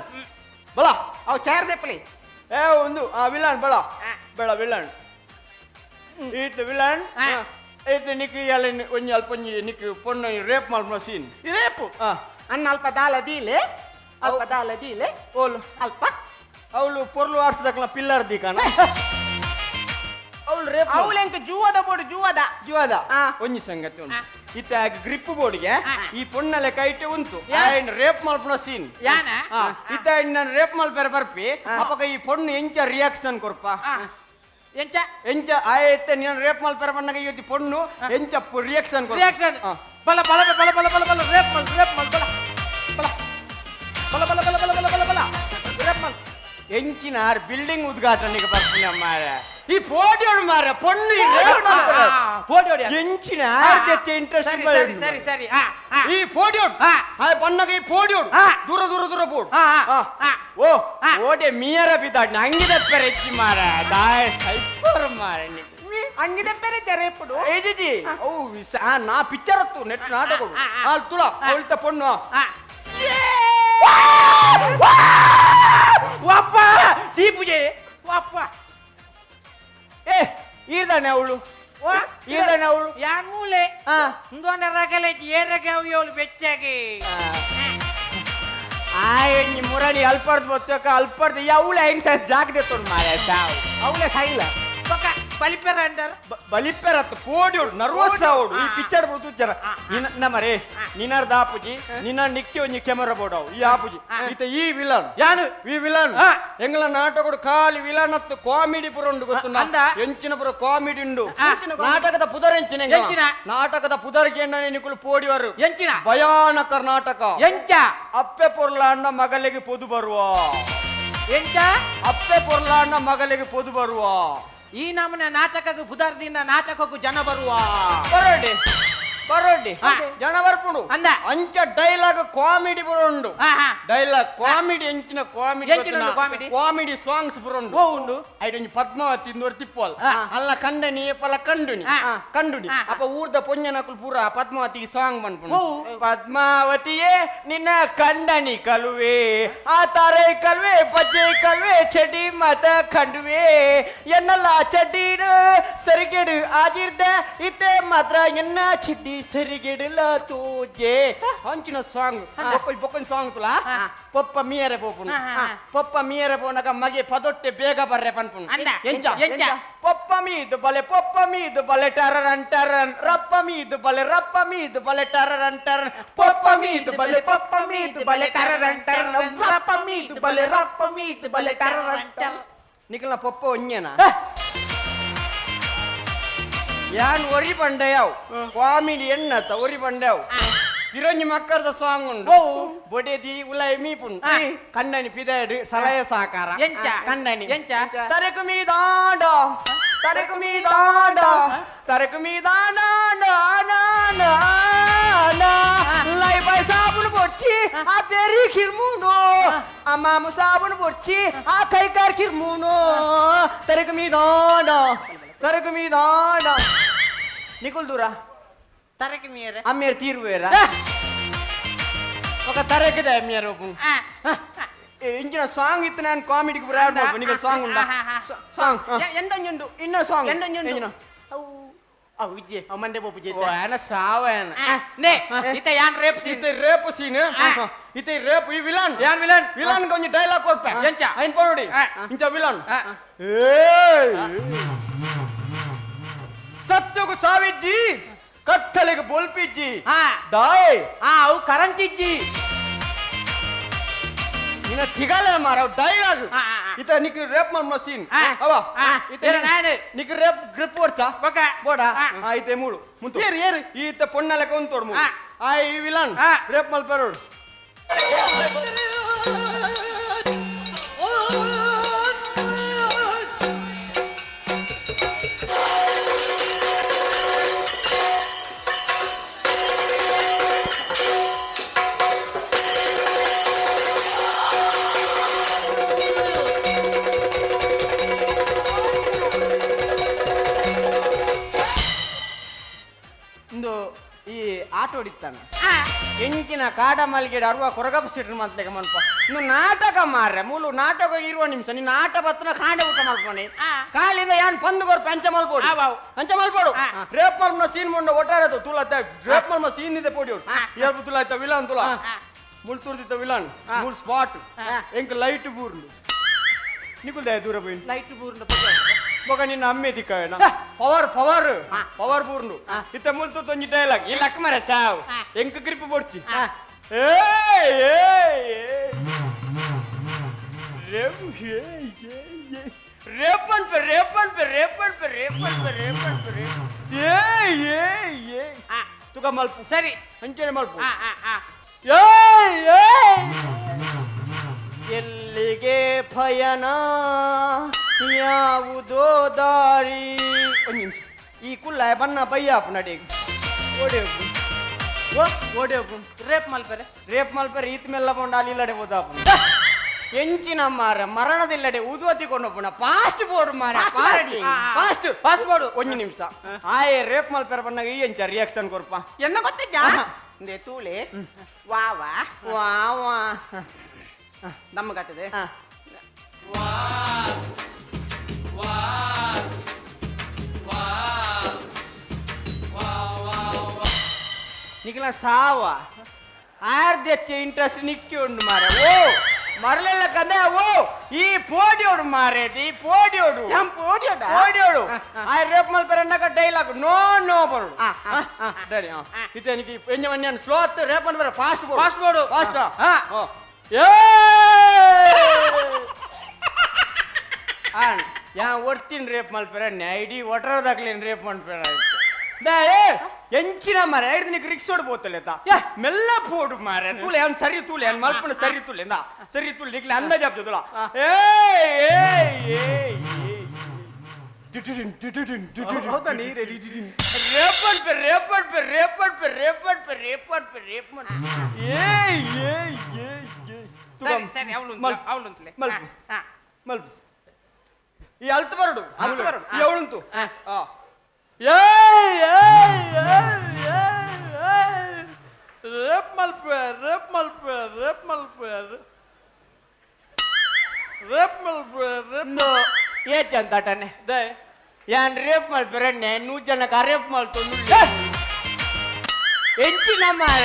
ಬಳ ಅವು ಚೇರ್ ದೆಪ್ಪಲಿ ಏ ಒಂದು ಆ ವಿಲನ್ ಬಳ ಬಳ ವಿಲನ್ ಈತ ವಿಲನ್ ಈತ ನಿಕ್ ಇಯಾಲ ಒಂಜಿ ಅಲ್ಪ ಒಂಜಿ ನಿಕ್ ಪೊಣ್ಣು ರೇಪ್ ಮಲ್ಪುನ ಸೀನ್ ರೇಪು ಅನ್ನ ಅಲ್ಪ ದಾಲ ದೀಲೆ ಅಲ್ಪ ದಾಲ ದೀಲೆ ಓಲು ಅಲ್ಪ ಅವಳು ಪೊರ್ಲು ಆಡ್ಸದಕ್ಲ ಪಿಲ್ಲರ್ ದೀಕನ ಅವಳು ರೇಪ್ ಅವಳೆಂಕ ಜೂವದ ಬೋಡು ಜೂವದ ಜೀವದ ಒಂಜಿ ಸಂಗತಿ ಉಂಟು ಇತ್ತ ಗ್ರಿಪ್ ಬೋರ್ಡ್ಗೆ ಈ ಪೊಣ್ಣಲೆ ಕೈಟೆ ಉಂಟು ರೇಪ್ ಮಲ್ಪುನ ಸೀನ್ ಯಾನ ಇತ್ತ ನಾನು ರೇಪ್ ಮಲ್ಪೆರ ಬರ್ಪಿ ಅಪಗ ಈ ಪೊಣ್ಣು ಎಂಚ ರಿಯಾಕ್ಷನ್ ಕೊರ್ಪ ಎಂಚ ಎಂಚ ಆಯ್ತ ನೀನು ರೇಪ್ ಮಲ್ಪೆರ ಬಂದಾಗ ಇವತ್ತು ಪೊಣ್ಣು ಎಂಚ ರಿಯಾಕ್ಷನ್ ರಿಯಾಕ್ಷನ್ ಬಲ ಬಲ ಬಲ ಬಲ ಬಲ ಬಲ ರೇಪ್ ಮಲ್ ರೇಪ್ ಮಲ್ ಬಲ ಬಲ ಬಲ ಬಲ ಬಲ ಬಲ ಬಲ ಬಲ ಬಲ ರೇಪ್ ಮಲ್ ಎಂಚಿನ ಬಿಲ್ಡಿಂಗ್ ಉದ್ಘಾಟನೆಗೆ ಬರ್ತೀನಿ ಮಾರ ಈ ಪೋಡಿಯೋಡು ಮಾರ ಪೊಣ್ಣು ಈ ರೇಪ್ ಮಲ್ಪೆರ. ಓಡಿ ಓಡಿ ಎಂಚಿನ ಇಂಟ್ರೆಸ್ಟ್ ಸರಿ ಸರಿ ಸರಿ ಸರಿ ಆ ಆ ಈ ಪೋಡಿಯೋಡು ಆ ಪಣ್ಣಗ ಈ ಪೋಡಿಯೋಡು ದೂರ ದೂರ ದೂರ ಬೋಡು ಓ ಓಡೆ ಮೀಯರ ಬಿದ್ದಾಡ್ ನಂಗಿದ ಪೆರೆಚ್ಚಿ ಮಾರ ದಾಯ ಸೈಪರ್ ಮಾರ ಅಂಗಿದ ಪೆರೆ ರೇಪುಡು ಏಜಿಜಿ ಓ ನಾ ಪಿಕ್ಚರ್ ಹೊತ್ತು ನೆಟ್ ನಾಟಕ ಅಲ್ ತುಳ ಅವಳಿತ ಪೊಣ್ಣು ವಾಪ್ಪ ದೀಪುಜೆ ವಾಪ್ಪ ಏ ಈರ್ದಾನೆ ಅವಳು ಈರ್ದಾನೆ ಅವಳು ಯಾನ್ ಮೂಲೆ ಇಂದೊಂಡ ರಗಲೆ ಏರಗೆ ಅವು ಬೆಚ್ಚಾಗಿ ಆಯ್ ನೀ ಮುರಣಿ ಅಲ್ಪರ್ದು ಬತ್ತಕ ಅಲ್ಪರ್ದು ಅವಳ ಹೆಂಗ್ ಸೈಜ್ ಜಾಗದೆ ತೊಂಡ್ ಮಾರ ತಾವು ಅವಳೆ ಸೈಲ ಬೊಕ ಬಲಿಪೆರ ಅಂಡರ್ ಬಲಿಪೆರತ್ ಪೋಡಿಯೋಡು ನರ್ವಸ್ ಆವಡು ಈ ಪಿಕ್ಚರ್ ಬುಡ್ದು ಜನ ನಿನ್ನ ಮರೆ ನಿನ್ನರ್ ದಾಪುಜಿ ನಿನ್ನ ನಿಕ್ಕಿ ಒಂಜಿ ಕ್ಯಾಮರಾ ಬೋಡವು ಈ ಆಪುಜಿ ಈತ ಈ ವಿಲನ್ ಯಾನು ಈ ವಿಲನ್ ಎಂಗ್ಲ ನಾಟಕಡು ಖಾಲಿ ವಿಲನ್ ಅತ್ತು ಕಾಮಿಡಿ ಪುರ ಉಂಡು ಗೊತ್ತು ಅಂದ? ಎಂಚಿನ ಪುರ ಕಾಮಿಡಿ ಉಂಡು ನಾಟಕದ ಪುದರ್ ಎಂಚಿನ ಎಂಗ್ಲ? ಎಂಚಿನ? ನಾಟಕದ ಪುದರ್ಗೆ ನಿಕುಲು ಪೋಡಿವರು ಎಂಚಿನ ಭಯಾನಕ ನಾಟಕ ಎಂಚ ಅಪ್ಪೆ ಪೊರ್ಲಾಂಡ ಮಗಳಿಗೆ ಪೊದು ಬರುವ ಎಂಚ ಅಪ್ಪೆ ಪೊರ್ಲಾಂಡ ಮಗಳಿಗೆ ಪೊದು ಬರುವ ಈ ನಮನ ನಾಟಕಕ್ಕೆ ಪುದರ್ದಿಂದ ನಾಟಕಕ್ಕೂ ಜನ ಬರುವ ಬರೋಡಿ ಬರೋಡಿ ಜನ ಬರ್ಪುಂಡು ಅಂದ. ಅಂಚ ಡೈಲಾಗ್ ಕಾಮಿಡಿ ಬರೋಂಡು ಹಾ, ಹಾ. ಡೈಲಾಗ್ ಕಾಮಿಡಿ ಎಂಚಿನ ಕಾಮಿಡಿ ಎಂಚಿನ ಉಂಡು comedy? Comedy songs ಬರೋಂಡು ಓ ಉಂಡು ಐಟೊಂಜಿ ಪದ್ಮಾವತಿ ಇಂದೊರು ತಿಪ್ಪೋಲ್ ಅಲ್ಲ ಕಂಡನಿ ಏಪಲ ಕಂಡುನಿ ಕಂಡುನಿ ಅಪ್ಪ ಊರ್ದ ಪೊಂಜನಕುಲು ಪೂರ ಪದ್ಮಾವತಿಗೆ ಸಾಂಗ್ ಮನ್ಪುಂಡು ಪದ್ಮಾವತಿಯೇ ನಿನ್ನ ಕಂಡನಿ ಕಲುವೆ ಆ ತಾರೆ ಕಲ್ವೆ ಪಜ್ಜೆ ಕಲ್ವೆ ಚೆಡಿ ಮತ ಕಂಡುವೆ ಎನ್ನಲ್ಲ ಚಡ್ಡೀರು ಸರಿಗೆಡು ಆಗಿರ್ದ ಇತ್ತೆ ಮಾತ್ರ ಎನ್ನ ಚಡ್ಡಿ ಸರಿಗೆಡಲ ತೋಜೆ ಅಂಚಿನ ಸಾಂಗ್ ಬೊಕ್ಕೊಂದು ಸಾಂಗ್ ತುಲಾ ಪೊಪ್ಪ ಮೀಯರೆ ಪೋಪುಂಡು ಪೊಪ್ಪ ಮೀಯರೆ ಪೋನಗ ಮಗೆ ಪದೊಟ್ಟೆ ಬೇಗ ಬರ್ರೆ ಪನ್ಪುಂಡು ಅಂದ. ಎಂಚ ಎಂಚ? ಪೊಪ್ಪ ಮೀದು ಬಲೆ ಪೊಪ್ಪ ಮೀದು ಬಲೆ ಟರರನ್ ಟರನ್ ರಪ್ಪ ಮೀದು ಬಲೆ ರಪ್ಪ ಮೀದು ಬಲೆ ಟರರನ್ ಟರನ್ ಪೊಪ್ಪ ಮೀದು ಬಲೆ ಪೊಪ್ಪ ಮೀದು ಬಲೆ ಟರರನ್ ಟರನ್ ರಪ್ಪ ಮೀದು ಬಲೆ ರಪ್ಪ ಮೀದು ಬಲೆ ಟರರನ್ ಟರನ್ ನಿಖಲ್ನ ಪೊಪ್ಪ ಒಂಜೇನ ಯಾನ್ ಒರಿ ಪಂಡೆಯಾವ್ ಕಾಮಿಡಿ ಎಣ್ಣತ ಒರಿ ಪಂಡೆಯಾವ್ ಇರೊಂಜಿ ಮಕ್ಕಳದ ಸಾಂಗ್ ಉಂಡು ಬೊಡೆದಿ ಉಲೈ ಮೀಪುಂಡು ಕಣ್ಣನಿ ಪಿದಾಯ್ಡು ಸಲಹೆ ಸಾಕಾರ ಎಂಚ? ಕಣ್ಣನಿ ಎಂಚ? ತರಕು ಮೀದಾಂಡ ತರಕು ಮೀದಾಂಡ ತರಕು ಮೀದಾಂಡ ಲೈ ಬೈ ಸಾಬುನು ಬೊಚ್ಚಿ ಆ ಪೆರಿ ಕಿರ್ಮೂನು ಆ ಮಾಮು ಸಾಬುನು ಬೊಚ್ಚಿ ಆ ಕೈಕಾರ್ ಕಿರ್ಮೂನು ತರಕು ಮೀದಾಂಡ ತರಕು ಮೀದಾಂಡ ನಿಕುಲ್ ದೂರ ತರಕ್ಕೆ ಮೀರೆ ಅಮ್ಮೇರ್ ತೀರುವೇರ ఒక ತರಕದ ಅಮ್ಮೇರ್ ಒಪ್ಪು ಇಂಚಿನ ಸಾಂಗ್ ಇತ್ತು ನಾನು ಕಾಮಿಡಿಗೆ ಪೂರ ಆಡ್ ಮಾಡ್ಬೋದು. ನಿಮಗೆ ಸಾಂಗ್ ಉಂಟಾ? ಸಾಂಗ್ ಎಂದೊಂಜುಂಡು. ಇನ್ನ ಸಾಂಗ್. ಎಂದೊಂಜುಂಡು. ಅವು ಅವು ಇಜ್ಜೆ, ಅವು ಮಂದೆ ಬೋಪು. ಓ ಆನ ಸಾವನ ನೇ ಇತ ಯಾನ್ ರೇಪ್ ಸೀನ್. ಇತ್ತೆ ರೇಪ್ ಸೀನ್. ಇತ್ತೆ ರೇಪ್ ಈ ವಿಲನ್. ಯಾನ್ ವಿಲನ್. ವಿಲನ್ ಒಂಜಿ ಡೈಲಾಗ್ ಕೊರ್ಪೆ. ಎಂಚ? ಐನ್ ಪೋಡಿ. ಇಂಚ ವಿಲನ್. ಏಯ್, ಸತ್ಯಗು ಸಾವಿಜ್ಜಿ, ಕತ್ತಲೆಗೆ ಬೊಲ್ಪಿಜ್ಜಿ. ದಾಯ್. ಅವು ಕರೆಂಟ್ ಇಜ್ಜಿ. ನಿನ್ನ ತಿಗಲೆ ಮಾರ ಡೈಲಾಗ್. ಇತ ನಿಕ್ ರೇಪ್ ಮನ್ಮ ಸೀನ್ ಅವ. ಇತ ನಿಕ್ ರೇಪ್ ಗ್ರಿಪ್ ಓಡ್ಚಾ ಬೋಡ. ಇತ್ತೆ ಮೂಳು ಮುಂತು ಏರು ಏರು. ಈತ ಪೊಣ್ಣಲೆಕ ಉಂತೋಡು ಮೂಳು. ಆ ಈ ವಿಲನ್ ರೇಪ್ ಮಲ್ಪರೋಡು. ಇಂದು ಈ ಆಟೋ ಹೊಡಿತಾನ ಎಂಕಿನ ಕಾಡ ಮಲ್ಲಿಗೆ ಅರ್ವ ಕೊರಗಪ್ಪ ಸಿಟ್ರು ಮಲ್ತೇಕ ಮಲ್ಪ. ಇನ್ನು ನಾಟಕ ಮಾರ್ರೆ, ಮೂಲು ನಾಟಕ ಇರುವ ನಿಮಿಷ ನಿನ್ನ ಆಟ ಬತ್ತನ ಕಾಂಡ ಊಟ ಮಲ್ಪನೆ ಕಾಲಿಂದ ಯಾನ್ ಪಂದು ಕೊರ್ಪ ಅಂಚ ಮಲ್ಪೋಡು, ಅಂಚ ಮಲ್ಪೋಡು. ರೇಪ್ ಮಲ್ಪನ ಸೀನ್ ಮುಂಡ ಒಟ್ಟಾರೆ ತುಲ ರೇಪ್ ಮಲ್ಮ ಸೀನ್ ಇದೆ ಪೋಡಿ ಏಳ್ಪು ತುಲ ಆಯ್ತ ವಿಲನ್ ತುಲ ಮುಳ್ ತುರ್ದಿತ್ತ ವಿಲನ್ ಮುಳ್ ಸ್ಪಾಟ್ ಎಂಕ್ ಲೈಟ್ ಬೂರ್ಲು ನಿಕುಲ್ದ ದೂರ ಪೋಯಿನ್. ಲೈಟ್ ಬೂರ್ನ ಮಗ ನಿನ್ನ ಅಮ್ಮೆ ದಿಕ್ಕನ power power power ಬೂರ್ನು. ಇತ್ತ ಮುಲ್ತು ತೊಂಜಿ ಡೈಲಾಗ್ ಈ ಲಕ್ಕ ಮರ ಸಾವ್ ಎಂಕ್ ಗ್ರಿಪ್ ಬೋಡ್ಚಿ. ಏಯ್ ಏಯ್ ಏಯ್ ರೇಪ್ ಏಯ್ ಏಯ್ ರೇಪ್ ಅನ್ಪೆ ರೇಪ್ ಅನ್ಪೆ ರೇಪ್ ಅನ್ಪೆ ರೇಪ್ ಅನ್ಪೆ ರೇಪ್ ಅನ್ಪೆ ರೇಪ್ ಏಯ್ ಏಯ್ ಏಯ್ ತುಕ ಮಲ್ಪು. ಸರಿ. ಅಂಚನೆ ಮಲ್ಪು. ಏಯ್ ಏಯ್ ಎಲ್ಲಿಗೆ ಪಯಣ ಯಾವುದೋ ದಾರಿ. ಒಂದು ನಿಮಿಷ ಈ ಕುಲ್ಲ ಬನ್ನ ಬಯ್ಯಾಪು ನಡೆ ಓಡೇಪು ಓ ಓಡೇಪು. ರೇಪ್ ಮಲ್ಪರೆ. ರೇಪ್ ಮಲ್ಪರೆ ಈತ್ ಮೆಲ್ಲ ಪೋಂಡ ಅಲ್ಲಿ ಇಲ್ಲಡೆ ಹೋದಾಪು ಎಂಚಿನ ಮಾರ ಮರಣದಿಲ್ಲಡೆ ಉದುವತಿ ಕೊಂಡೋಪುಣ ಫಾಸ್ಟ್ ಬೋರ್ಡ್ ಮಾರ fast fast fast board. ಒಂದು ನಿಮಿಷ ಆಯೆ ರೇಪ್ ಮಲ್ಪೆರ ಬನ್ನಾಗ ಈ ಎಂಚ ರಿಯಾಕ್ಷನ್ ಕೊರ್ಪ. ಎನ್ನ ಗೊತ್ತಿದ್ಯಾ ಇಂದೆ ತೂಲೆ ವಾ ವಾ ವಾ ವಾ ನಮ್ಮ ಕಟ್ಟದೆ. ನಿಖಲ ಸಾವ ಆರ್ದೆಚ್ಚ ಇಂಟ್ರೆಸ್ಟ್ ನಿಕ್ಕಿ ಉಂಡು ಮಾರ. ಓ ಮರಲೆಲ್ಲ ಕದೆ ಓ ಈ ಪೋಡಿಯೋಡು ಮಾರೇದಿ ಪೋಡಿಯೋಡು. ಪೋಡಿಯೋಡ ಪೋಡಿಯೋಡು. ಆ ರೇಪ್ ಮಲ್ಪೆರನ್ನಕ dialogue no no ಬರೋಡು. ಸರಿ ಇತ್ತೆ ನಿಕ್ಕಿ ಎಂಜ ಮನ್ಯಾನ್ ಸ್ಲೋ ಅತ್ತು rape ಮಲ್ಪೆರ fast board fast board. Fast. ಯಾ ಒಡ್ತೀನಿ ರೇಪ್ ಮಲ್ಪೆರ ನೈಡಿ ಒಟರದಾಕ್ಲೇನು ರೇಪ್ ಮಲ್ಪೆರ ಎಂಚಿನ ಮಾರ ಹಿಡ್ದು ನಿಕ್ ರಿಕ್ಷೋಡ್ ಬೋತಲೆ ತಾ ಮೆಲ್ಲ ಪೋಡು ಮಾರ ತೂಲೆ ಅವ್ನು ಸರಿ ತೂಲೆ ಅವ್ನು ಮಲ್ಪನ ಸರಿ ತೂಲೆ ನಾ ಸರಿ ತೂಲೆ ನಿಕ್ಲೆ ಅಂದಾಜ್ ಆಪ್ತದಲ್ಲ. ಏಯ್ ಏಯ್ ಏಯ್ ಹೌದಾ ನೀರೇ. ರೇಪ್ ಅನ್ಪೆ ರೇಪ್ ಅನ್ಪೆ ರೇಪ್ ಅನ್ಪೆ ರೇಪ್ ಅನ್ಪೆ ರೇಪ್ ಅನ್ಪೆ ರೇಪ್ ಅನ್ಪೆ ಏಯ್ ಏಯ್ ಏಯ್ ಏಯ್ ಸರಿ ಸರಿ ಅವಳು ಅವಳು. ಮಲ್ಪು ಮಲ್ಪು ಈ ಅಲ್ತು ಬರಡು ಅಲ್ತು ಬರಡು. ಈ ಅವಳುಂತು. ಏಯ್ ಏಯ್ ಏಯ್ ಏಯ್ ಏಯ್ ರೇಪ್ ಮಲ್ಪೆ ರೇಪ್ ಮಲ್ಪೆ ರೇಪ್ ಮಲ್ಪೆ ರೇಪ್ ಮಲ್ಪೆ ರೇಪ್. ಏಚಂತಾಟನೆ they ಯಾನ್ ರೇಪ್ ಮಲ್ಪೆರಣ್ಣೆ ನೂರು ಜನಕ್ಕೆ ರೇಪ್ ಮಲ್ತೊಂದು ಎಂಚಿನ ಮಾರ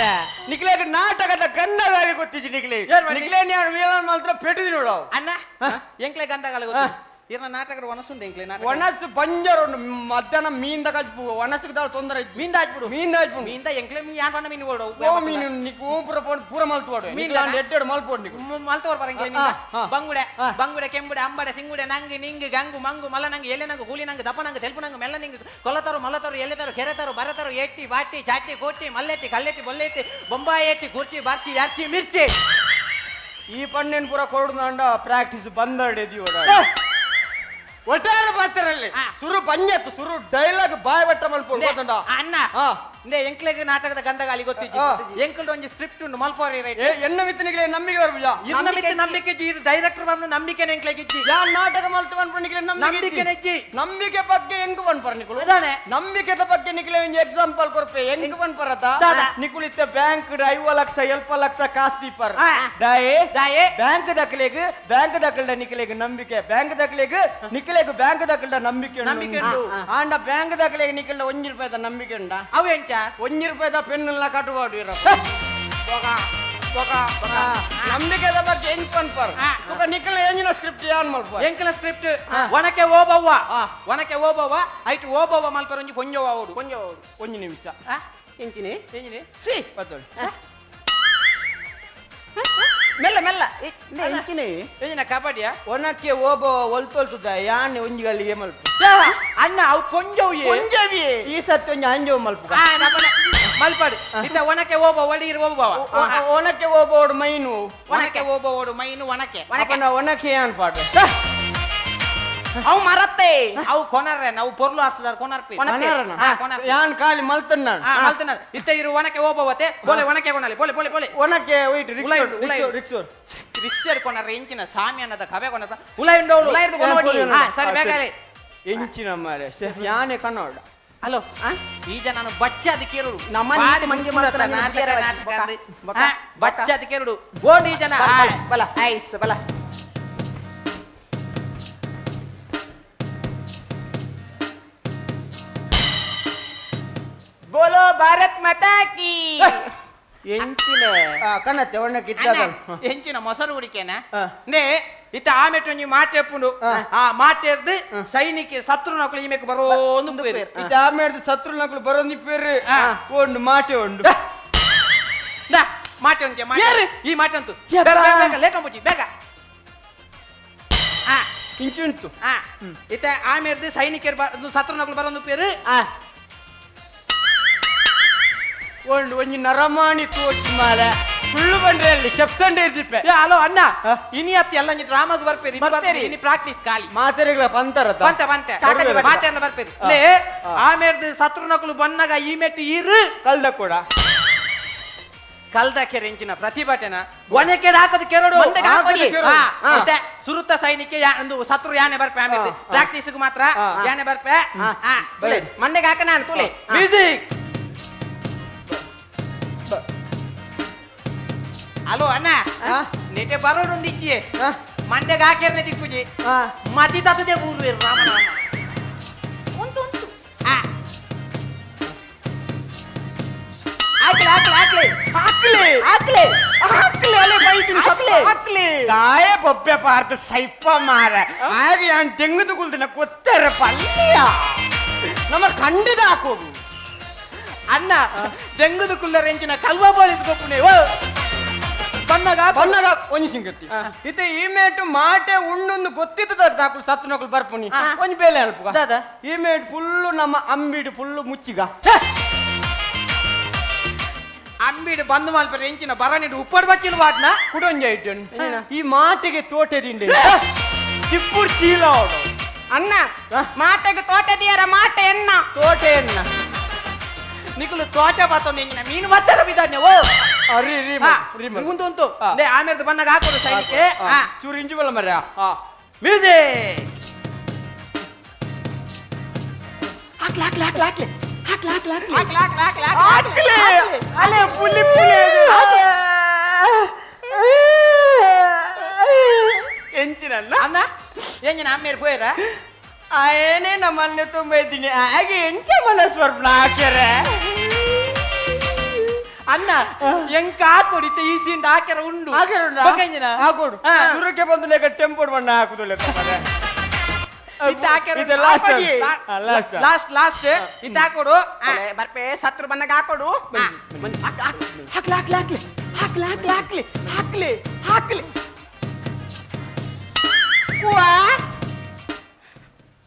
ನಿಕ್ಲೇಗ ನಾಟಕದ ಗಂಧಗಾಳಿ ಗೊತ್ತಿಜ್ಜಿ ನಿಕ್ಲೆ. ಏನ್ ಮಾಡಿ? ನಿಕ್ಲೆ ನಾನು ವೀಲನ್ ಮಾತ್ರ ಪೆಟ್ಟಿದಿ ನೋಡು. ಅಣ್ಣ ಎಂಕ್ಲೆ ಗಂಧಗಾಳಿ ಗೊತ್ತು ಇರ್ನ ನಾಟಕದ ಒಣಸುಂಡು ಎಂಕ್ಲೆ ನಾಟಕ. ಒಣಸು ಬಂಜರು ಉಂಡು ಮಧ್ಯಾಹ್ನ ಮೀನ್ದ ಕಜ್ಪು ಒಣಸುಗೆ ದಾಳ ತೊಂದರೆ. ಮೀನ್ದ ಆಜ್ಬಿಡು. ಮೀನ್ ಆಜ್ಬಿಡು. ಮೀನ್ದ ಎಂಕ್ಲೆ ಮೀನ್ ಯಾನ್ ಪಂಡ ಮೀನ್ ಓಡು. ಓ ಮೀನು ನಿಕ್ಕು ಪೂರ ಪೂರ ಮಲ್ತು ಮೀನ್ ಮೀನ್ ಎಟ್ಟೆಡು ಮಲ್ಪೋಡು ನಿಕ್ಕು. ಮಲ್ತೋರ್ ಬರಂಗೆ. ಬಂಗುಡೆ ಬಂಗುಡೆ ಕೆಂಬುಡೆ ಅಂಬಡೆ ಸಿಂಗುಡೆ ನಂಗೆ ನಿಂಗೆ ಗಂಗು ಮಂಗು ಮಲ್ಲ ನಂಗೆ ಎಲೆ ನಂಗೆ ಗೂಳಿ ನಂಗೆ ದಪ್ಪ ನಂಗೆ ತೆಲ್ಪು ನಂಗೆ ಮೆಲ್ಲ ನಿಂಗೆ ಕೊಲತರು ಮಲ್ಲತರು ಎಲೆತರು ಕೆರೆತರು ಬರತರು ಎಟ್ಟಿ ಬಾಟಿ ಚಾಟಿ ಕೋಟಿ ಮಲ್ಲೆಟ್ಟಿ ಕಲ್ಲೆಟ್ಟಿ ಬೊಲ್ಲೆಟ್ಟಿ ಬೊಂಬಾಯಿ ಎಟ್ಟಿ ಕುರ್ಚಿ ಬಾರ್ಚಿ ಯಾರ್ಚಿ ಮಿರ್ಚಿ. ಈ ಪಣ್ಣೆನ್ ಪೂರ ಕೊಡುದಾಂಡ ಪ್ರಾಕ್ಟೀಸ್ ಬಂದಡೆ ದಿವಡ ಒಟ್ಟಾರೆ ಪಾತ್ರರಲ್ಲಿ ಸುರು ಪಂಜತ್ತು ಸುರು ಡೈಲಾಗ್ ಬಾಯ್ ಬಟ್ಟ ಮಲ್ಪೋಡು ಗೊತ್ತುಂಟಾ? ಅಣ್ಣ ಇಂದೇ ಎಂಕ್ಲೆಗ್ ನಾಟಕದ ಗಂಧಗಾಲಿ ಗೊತ್ತಿಜ್ಜಿ. ಎಂಕಲ್ಡ್ ಒಂಜಿ ಸ್ಕ್ರಿಪ್ಟ್ ಉಂಡು ಮಲ್ಪೋರಿ ರೈಟ್. ಎನ್ನ ಮಿತ್ತನಿಗೆ ನಂಬಿಕೆ ಬರ್ಬುಜ. ಇರ್ನ ಮಿತ್ತ ನಂಬಿಕೆ ಇಜ್ಜಿ, ಡೈರೆಕ್ಟರ್ ಬಂದು ನಂಬಿಕೆನೆ ಎಂಕ್ಲೆಗ್ ಇಜ್ಜಿ. ಯಾ ನಾಟಕ ಮಲ್ತು ಪನ್ಪುನಿಕ್ಲೆ ನಂಬಿಕೆ ನಂಬಿಕೆನೆ ಇಜ್ಜಿ. ನಂಬಿಕೆ ಬಗ್ಗೆ ಎಂಕ್ ಪನ್ಪರ್ ನಿಕುಲು. ಅದಾನೆ. ನಂಬಿಕೆದ ಬಗ್ಗೆ ನಿಕ್ಲೆ ಒಂಜಿ ಎಕ್ಸಾಂಪಲ್ ಕೊರ್ಪೆ. ಎಂಕ್ ಪನ್ಪರತ ದಾದ? ನಿಕುಲಿತ್ತ ಬ್ಯಾಂಕ್ 50 ಲಕ್ಷ 70 ಲಕ್ಷ ಕಾಸು ದೀಪರ್. ದಾಯೆ ದಾಯೆ? ಬ್ಯಾಂಕ್ ದಕ್ಲೆಗ್ ಬ್ಯಾಂಕ್ ದಕ್ಕಲ್ಡ ನಿಕ್ಲೆಗ್ ನಂಬಿಕೆ, ಬ್ಯಾಂಕ್ ದಕ್ಲೆಗ್ ನಿಕ್ಲೆಗ್ ಬ್ಯಾಂಕ್ ದಕ್ಕಲ್ಡ ನಂಬಿಕೆ ಉಂಡು. ನಂಬಿಕೆ ಉಂಡು. ಆಂಡ ಬ್ಯಾಂಕ್ ದಕ್ಲೆಗ್ ನಿಕ್ಲೆಡ 1 ರೂಪಾಯಿದ ನಂಬಿಕೆ ಉಂಡಾ? ಅವು ಎಂಚ? 1 ರೂಪಾಯಿದ ಪೆನ್ನುಲ್ಲ ಕಟ್ಟುಬಾಡು ಇರ. ನಂಬಿಕೆದ ಬಗ್ಗೆ ಎಂಕ್ ಪನ್ಪರ್. ಬೊಕ ನಿಕ್ಲೆ ಎಂಜಿನ ಸ್ಕ್ರಿಪ್ಟ್ ಯಾನ್ ಮಲ್ಪರ್? ಎಂಕಲ ಸ್ಕ್ರಿಪ್ಟ್ ಒಣಕೆ ಓಬವ್ವ, ಒಣಕೆ ಓಬವ್ವ ಐಟ್ ಓಬವ್ವ ಮಲ್ಪರ ಒಂಜಿ ಪೊಂಜೊವ ಓಡು. ಒಂಜಿ ನಿಮಿಷ. ಎಂಚಿನಿ? ಎಂಜಿನಿ? ಸಿ ಪತ್ತೊಳಿ. ಮೆಲ್ಲ ಮೆಲ್ಲ ಎಂಚಿನಿ? ಎಂಜಿನ ಕಬಡ್ಡಿಯಾ? ಒಣಕ್ಕೆ ಓಬವ್ವ ಒಲ್ತೊಲ್ತುದ ಯಾನ್ ಒಂಜಿ ಗಲ್ಲಿಗೆ ಮಲ್ಪ. ಅಣ್ಣ ಅವು ಪೊಂಜೊವು. ಪೊಂಜೊವಿಯೇ. ಈ ಸತ್ಯ ಒಂಜಿ ಅಂಜೋವು ಮಲ್ಪುಗ. ಮಲ್ಪಡು. ಇತ್ತ ಒಣಕೆ ಓಬವ್ವ ಒಳೀರು ಓಬವ್ವ. ಒಣಕ್ಕೆ ಓಬೋಡು ಮೈನು. ಒಣಕೆ ಓಬವ್ವಡು ಮೈನು ಒಣಕೆ. ಅಪನ ಒಣಕ್ಕೆ ಯಾನ್ ಪಾಡ್ವೆ? ಅವು ಮರತ್ತೆ. ಅವು ಕೊನರ್ರೆ ನಾವು ಪೊರ್ಲು ಆರ್ಸದಾರ ಕೊನರ್ಪಿ. ಕೊನರನ? ಕೊನರ್. ಯಾನ್ ಖಾಲಿ ಮಲ್ತನ್ನ. ಮಲ್ತನ. ಇತ್ತ ಇರು ಒಣಕೆ ಓಬವ್ವತೆ ಬೋಲೆ ಒಣಕೆ ಕೊನಲಿ ಬೋಲೆ ಬೋಲೆ ಬೋಲೆ. ಒಣಕ್ಕೆ ವೈಟ್ ಉಲೈ ರಿಕ್ಷಾ ಉಂಡು, ಉಲೈ ಉಂಡು. ರಿಕ್ಷಾ ರಿಕ್ಷಾ ಕೊನರ್ರೆ ಎಂಚಿನ ಸಾಮಿ ಅನ್ನದ ಕವೆ ಕೊನರ್ಪ ಉಲೈ ಉಂಡು ಅವಳು. ಉಲೈ ಇರ್ದು ಕೊನೋಡಿ. ಸರಿ ಬೇಗ. ಎಂಚಿನ ಮಾರೆ ಯಾನೆ ಕನ್ನಡ. ಹಲೋ, ಈಗ ನಾನು ಬಚ್ಚಾದ ಕೇರುಡು. ನಮ್ಮ ಬಾರಿ ಮಂಗೆ ಮಂಗೆ ಮಾಡ್ತಾನೆ ನಾಟಕ ನಾಟಕ ನಾಟಕ ಅಂದು. ಬೊಕ, ಬಚ್ಚಾದ ಕೇರುಡು ಗೋಂಡು ಈ ಜನ. ಬಲ ಐಸ್ ಬಲ. ಬೋಲೋ ಭಾರತ್ ಮಾತಾ ಕಿ. ಎಂಚಿನ ಕಣ್ಣತ್ತೆ ಒಣಕ್ಕೆ ಇದ್ದಾಗ ಎಂಚಿನ ಮೊಸರು ಕುಡಿಕೇನ ನೇ ಇತ್ತ ಆಮೆಟ್ಟು ಒಂಜಿ ಮಾಟೆಪ್ಪುಂಡು. ಆ ಮಾಟೆರ್ದು ಸೈನಿಕ ಸತ್ರು ನಕಲು ಈಮೆಕ್ ಬರೋಂದು ಪೇರು. ಇತ್ತ ಆಮೇಲೆ ಸತ್ರು ನಕಲು ಬರೋಂದಿ ಪೇರು. ಒಂದು ಮಾಟೆ ಉಂಡು. ದಾ ಮಾಟೆ ಉಂಟೆ ಮಾಟೆ ಈ ಮಾಟೆ ಉಂಟು. ಬೇಗ ಬೇಗ ಲೇಟ್ ಅಂಬುಜಿ ಬೇಗ. ಇಂಚುಂಟು. ಇತ್ತ ಆಮೇರ್ದು ಸೈನಿಕರು ಸತ್ರು ನಕಲು ಬರೋಂದು ಪೇರು. ಒಂದು ಒಂಜಿ ನರಮಾಣಿ ತೋಚಿ ಮಾಲೆ ಫುಲ್ಲು ಬಂದ್ರೆ ಅಲ್ಲಿ ಕೆಪ್ತಂಡೆ ಇರ್ತಿಪ್ಪೆ. ಹಲೋ ಅಣ್ಣ, ಇನಿ ಅತ್ತಿ ಎಲ್ಲ ಡ್ರಾಮಾಗ್ ಬರ್ಪೇರಿ ಬರ್ಪೇರಿ. ಇನಿ ಪ್ರಾಕ್ಟೀಸ್ ಖಾಲಿ. ಮಾತೆರೆಗಳ ಪಂತರ ಪಂತ ಪಂತೆ ಮಾತೆರ್ನ ಬರ್ಪೇರಿ. ಲೇ ಆಮೇರ್ದು ಸತ್ರು ನಕಲು ಬನ್ನಾಗ ಈ ಮೆಟ್ಟು ಇರು ಕಲ್ದ ಕೂಡ ಕಲ್ದ ಕೆರೆಂಚಿನ ಪ್ರತಿಭಟನ ಒಣಕೆ ಹಾಕದು ಕೆರಡು. ಮತ್ತೆ ಸುರುತ ಸೈನಿಕ ಒಂದು ಸತ್ರು ಯಾನೆ ಬರ್ಪೆ. ಆಮೇಲೆ ಪ್ರಾಕ್ಟೀಸ್ ಮಾತ್ರ ಯಾನೆ ಬರ್ಪೆ. ಮಂದೆಗೆ ಹಾಕ ನಾನು ತುಲೆ. ಮ್ಯೂಸಿಕ್. ಹಲೋ ಅಣ್ಣ, ನೆಟೆ ಬರೋಡೊಂದು ಇಚ್ಚಿಯೆ ಮಂದೆಗೆ ಹಾಕ್ಯಾರನೆ ದಿಕ್ಕುಜಿ ಮತಿ ತತ್ತದೆ ಊರು ರಾಮ ರಾಮ. ಉಂಟು ಉಂಟು. ಹಾಕ್ಲಿ ಹಾಕ್ಲಿ ಹಾಕ್ಲಿ ಹಾಕ್ಲಿ ಹಾಕ್ಲಿ ಹಾಕ್ಲಿ ಅಲೆ ಬೈತೀನಿ ಹಾಕ್ಲಿ. ಹಾಕ್ಲಿ ದಾಯ ಬೊಬ್ಬೆ ಪಾರ್ದ ಸೈಪ ಮಾರ ಆಗ ಯಾನ್ ತೆಂಗುದು ಕುಲ್ದಿನ ಕೊತ್ತರ ಪಲ್ಲಿಯ ನಮ್ಮ ಖಂಡಿತ ಹಾಕೋದು. ಅಣ್ಣ ದೆಂಗುದು ಕುಲ್ಲರೆಂಚಿನ ಕಲ್ವ ಪೊಲೀಸ್ ಗೊಪ್ಪುನೆ ಓ ಬಣ್ಣಗ ಬಣ್ಣಗ ಒಂಜಿ ಸಿಂಗತಿ ಇತ್ತೆ ಈ ಮೇಟು ಮಾಟೆ ಉಣ್ಣೊಂದು ಗೊತ್ತಿದ್ದದ ದಾಕುಲು ಸತ್ತು ನಕಲು ಬರ್ಪುನಿ ಒಂಜಿ ಬೇಲೆ ಅಲ್ಪುಗ. ದಾದ? ಈ ಮೇಟ್ ಫುಲ್ಲು ನಮ್ಮ ಅಂಬಿಡು ಫುಲ್ಲು ಮುಚ್ಚಿಗ. ಅಂಬಿಡು ಬಂದು ಮಲ್ಪರೆ ಎಂಚಿನ ಬರನಿಡು ಉಪ್ಪಡು ಬಚ್ಚಿಲು ವಾಟ್ನ ಕುಡೊಂಜಿ ಐಟನ್ ಈ ಮಾಟೆಗೆ ತೋಟದಿಂದ ಚಿಪ್ಪುಡು ಚೀಲ ಅವಡು. ಅಣ್ಣ ಮಾಟೆಗೆ ತೋಟದಿಯರ ಮಾಟೆ ಎನ್ನ ತೋಟ ಎನ್ನ ನಿಕುಲು ತೋಟ ಬರ್ತೊಂದು ಎಂಚಿನ ಮೀನು ಬತ್ತರ ಬಿದ್ದಾನೆ ಓ. ಅರಿ ರೀ ರೀ ಉಂಟು ಉಂಟು. ಆಮೇಲೆ ಬಣ್ಣಗ ಹಾಕೋದು ಸೈನಿಕೆ. ಚೂರು ಇಂಜು ಬಲ್ಲ ಮರ್ಯ. ಮ್ಯೂಸಿಕ್. ಹಾಕ್ಲಿ ಹಾಕ್ಲಿ ಹಾಕ್ಲಿ ಹಾಕ್ಲಿ ಹಾಕ್ಲಿ ಹಾಕ್ಲಿ ಹಾಕ್ಲಿ ಹಾಕ್ಲಿ ಹಾಕ್ಲಿ ಹಾಕ್ಲಿ ಹಾಕ್ಲಿ ಅಲೆ ಪುಲಿ ಪುಲಿ ಎಂಚಿನ ಅಣ್ಣ ಎಂಜಿನ ಅಮ್ಮೇರು ಪೋಯರ? ಆಯನೇ ನಮ್ಮನ್ನೆ ತುಂಬ ಇದ್ದೀನಿ ಹಾಗೆ ಎಂಚ ಮನಸ್ಸು ಬರ್ಪಣ ಹಾಕ್ಯಾರೆ. ಅಣ್ಣ ಎಂಕ ಹಾಕೊಡಿತ್ತ ಈ ಸೀನ್ ಹಾಕ್ಯಾರ ಉಂಡು. ಹಾಕ್ಯಾರ ಉಂಡಾ? ಬೊಕ್ಕ ಎಂಜಿನ? ಹಾಕೋಡು. ಸುರಕ್ಕೆ ಬಂದು ಲೆಕ್ಕ ಟೆಂಪೋಡ್ ಬಣ್ಣ ಹಾಕುದು ಲೆಕ್ಕ ಮಾರ್ರೆ. ಇತ್ತ ಹಾಕ್ಯಾರ. ಇದು last. Last last last ಇತ್ತ ಹಾಕೋಡು. ಬರ್ಪೆ ಸತ್ರು ಬಂದಾಗ ಹಾಕೋಡು. ಹಾಕ್ಲಿ ಹಾಕ್ಲಿ ಹಾಕ್ಲಿ ಹಾಕ್ಲಿ ಹಾಕ್ಲಿ ಹಾಕ್ಲಿ ಹಾಕ್ಲಿ ಹಾಕ್ಲಿ.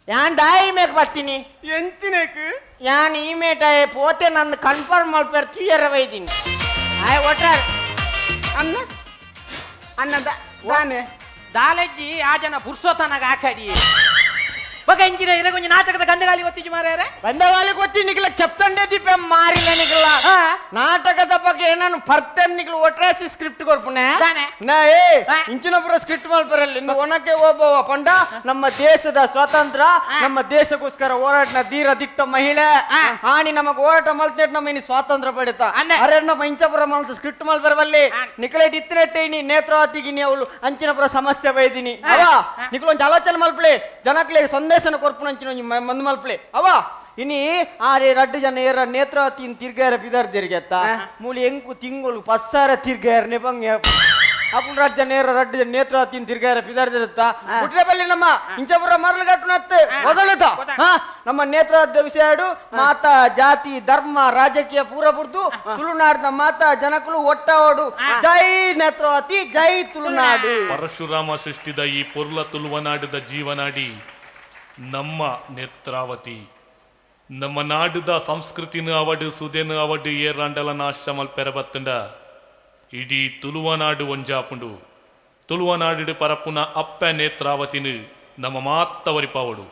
ಯಾನ್ ದಾಯಿ ಮೇಕ್ ಬರ್ತೀನಿ. ಎಂಚಿನಕ್ ಯಾನ್ ಈ ಮೇಟ ಪೋತೆ ನಂದು ಕನ್ಫರ್ಮ್ ಮಲ್ಪೇರ್ ಚೀಯರ ಬೈದೀನಿ ಆಯ್ ಒಟ್ಟಾರ್. ಅನ್ನ ಅನ್ನ ದಾನೆ ದಾಲೆಜ್ಜಿ ಆ ಜನ ಪುರ್ಸೋತನಾಗ ಹಾಕಡಿ. ఒక ಇಂಚಿನ ಇರಗೊಂಜಿ ನಾಟಕದ ಗಂಧಗಾಲಿ ಒತ್ತಿಜು ಮಾರ್ಯಾರೆ. ಗಂಧಗಾಲಿ ಕೊಚ್ಚಿ ನಿಕ್ಲ ಚೆಪ್ತಂಡೆ ದಿಪ್ಪೆ ಮಾರಿಲ್ಲ ನಿಕ್ಲ. ನಾಟಕದ ಬಗ್ಗೆ ನಾನು ಪರ್ತೇನ್ ನಿಕ್ಲ ಒಟ್ರಾಸಿ ಸ್ಕ್ರಿಪ್ಟ್ ಕೊರ್ಪುನೆ. ದಾನೆ? ನಾ ಏ ಆ. ಇಂಚಿನ ಪುರ ಸ್ಕ್ರಿಪ್ಟ್ ಮಲ್ಪರಲ್ಲಿ ಇನ್ನು ಒಣಕ್ಕೆ ಒಬ್ಬವ ಪಂಡ ನಮ್ಮ ದೇಶದ ಸ್ವಾತಂತ್ರ್ಯ, ನಮ್ಮ ದೇಶಕ್ಕೋಸ್ಕರ ಹೋರಾಟನ ಧೀರ ದಿಟ್ಟ ಮಹಿಳೆ ಆ. ಆನಿ ನಮಗ್ ಹೋರಾಟ ಮಲ್ತೇಟ್ ನಮ್ಮ ಇನಿ ಸ್ವಾತಂತ್ರ್ಯ ಪಡಿತ. ಅನ್ನೆ. ಅರೆ ನಮ್ಮ ಇಂಚಪುರ ಮಲ್ತ ಸ್ಕ್ರಿಪ್ಟ್ ಮಲ್ಪರವಲ್ಲಿ ಆ. ನಿಕ್ಲೇಟ್ ಇತ್ತಿನೆಟ್ಟೆ ಇನಿ ನೇತ್ರಾವತಿಗಿನಿ ಅವಳು ಅಂಚಿನಪುರ ಸಮಸ್ಯೆ ಬೈದಿನಿ. ಆ. ಅವ ಆ. ನಿಕ್ಲು ಒಂಜಿ ಆಲೋಚನೆ ಮಲ್ಪಲೆ, ಜನಕ್ಲೆ ಸಂದೇಶನ ಕೊರ್ಪುನ ಅಂಚಿನ ಒಂಜಿ ಮಂದ್ ಮಲ್ಪಲೆ. ಅವ ಇನಿ ಆರೆ ರಡ್ಡು ಜನ ಏರ ನೇತ್ರಾವತಿನ ತಿರ್ಗಾರ ಬಿದಾರ್ ತಿರ್ಗೆತ್ತ ಮೂಲಿ ಎಂಕು ತಿಂಗಳು ಪಸ್ಸಾರ ತಿರ್ಗಾರನೆ ಬಂಗೆ ಅಪ್ಪು ರಡ್ಡು ಜನ ಏರ ರಡ್ಡು ಜನ ನೇತ್ರಾವತಿನ ತಿರ್ಗಾರ ಬಿದಾರ್ ತಿರುತ್ತ ಹುಟ್ರೆ ಬಲ್ಲಿ ನಮ್ಮ ಇಂಚಪುರ ಮರಳು ಕಟ್ಟುನತ್ತೆ ಮೊದಲುತ. ಹಾ, ನಮ್ಮ ನೇತ್ರಾವತಿ ವಿಷಯಡು ಮಾತಾ ಜಾತಿ ಧರ್ಮ ರಾಜಕೀಯ ಪೂರ ಬುಡ್ದು ತುಳುನಾಡಿನ ಮಾತಾ ಜನಕುಲು ಒಟ್ಟಾವಡು. ಜೈ ನೇತ್ರಾವತಿ, ಜೈ ತುಳುನಾಡು. ಪರಶುರಾಮ ಸೃಷ್ಟಿದ ಈ ಪೊರ್ಲ ತುಳುವನಾಡದ ಜೀವನಾಡಿ ನಮ್ಮ ನೇತ್ರಾವತಿ. ನಮ್ಮ ನಾಡುದ ಸಂಸ್ಕೃತಿನ ಅವಡು ಸುದೆನು ಅವಡು ಏರಾಂಡಲ ನಾಶ ಮಲ್ಪೆರ ಬತ್ತಂಡ ಇಡೀ ತುಳುವನಾಡು ಒಂಜಾಪುಂಡು. ತುಳುವನಾಡು ಪರಪುನ ಅಪ್ಪೆ ನೇತ್ರಾವತಿನು ನಮ್ಮ ಮಾತ ಒರಿಪಾವಡು.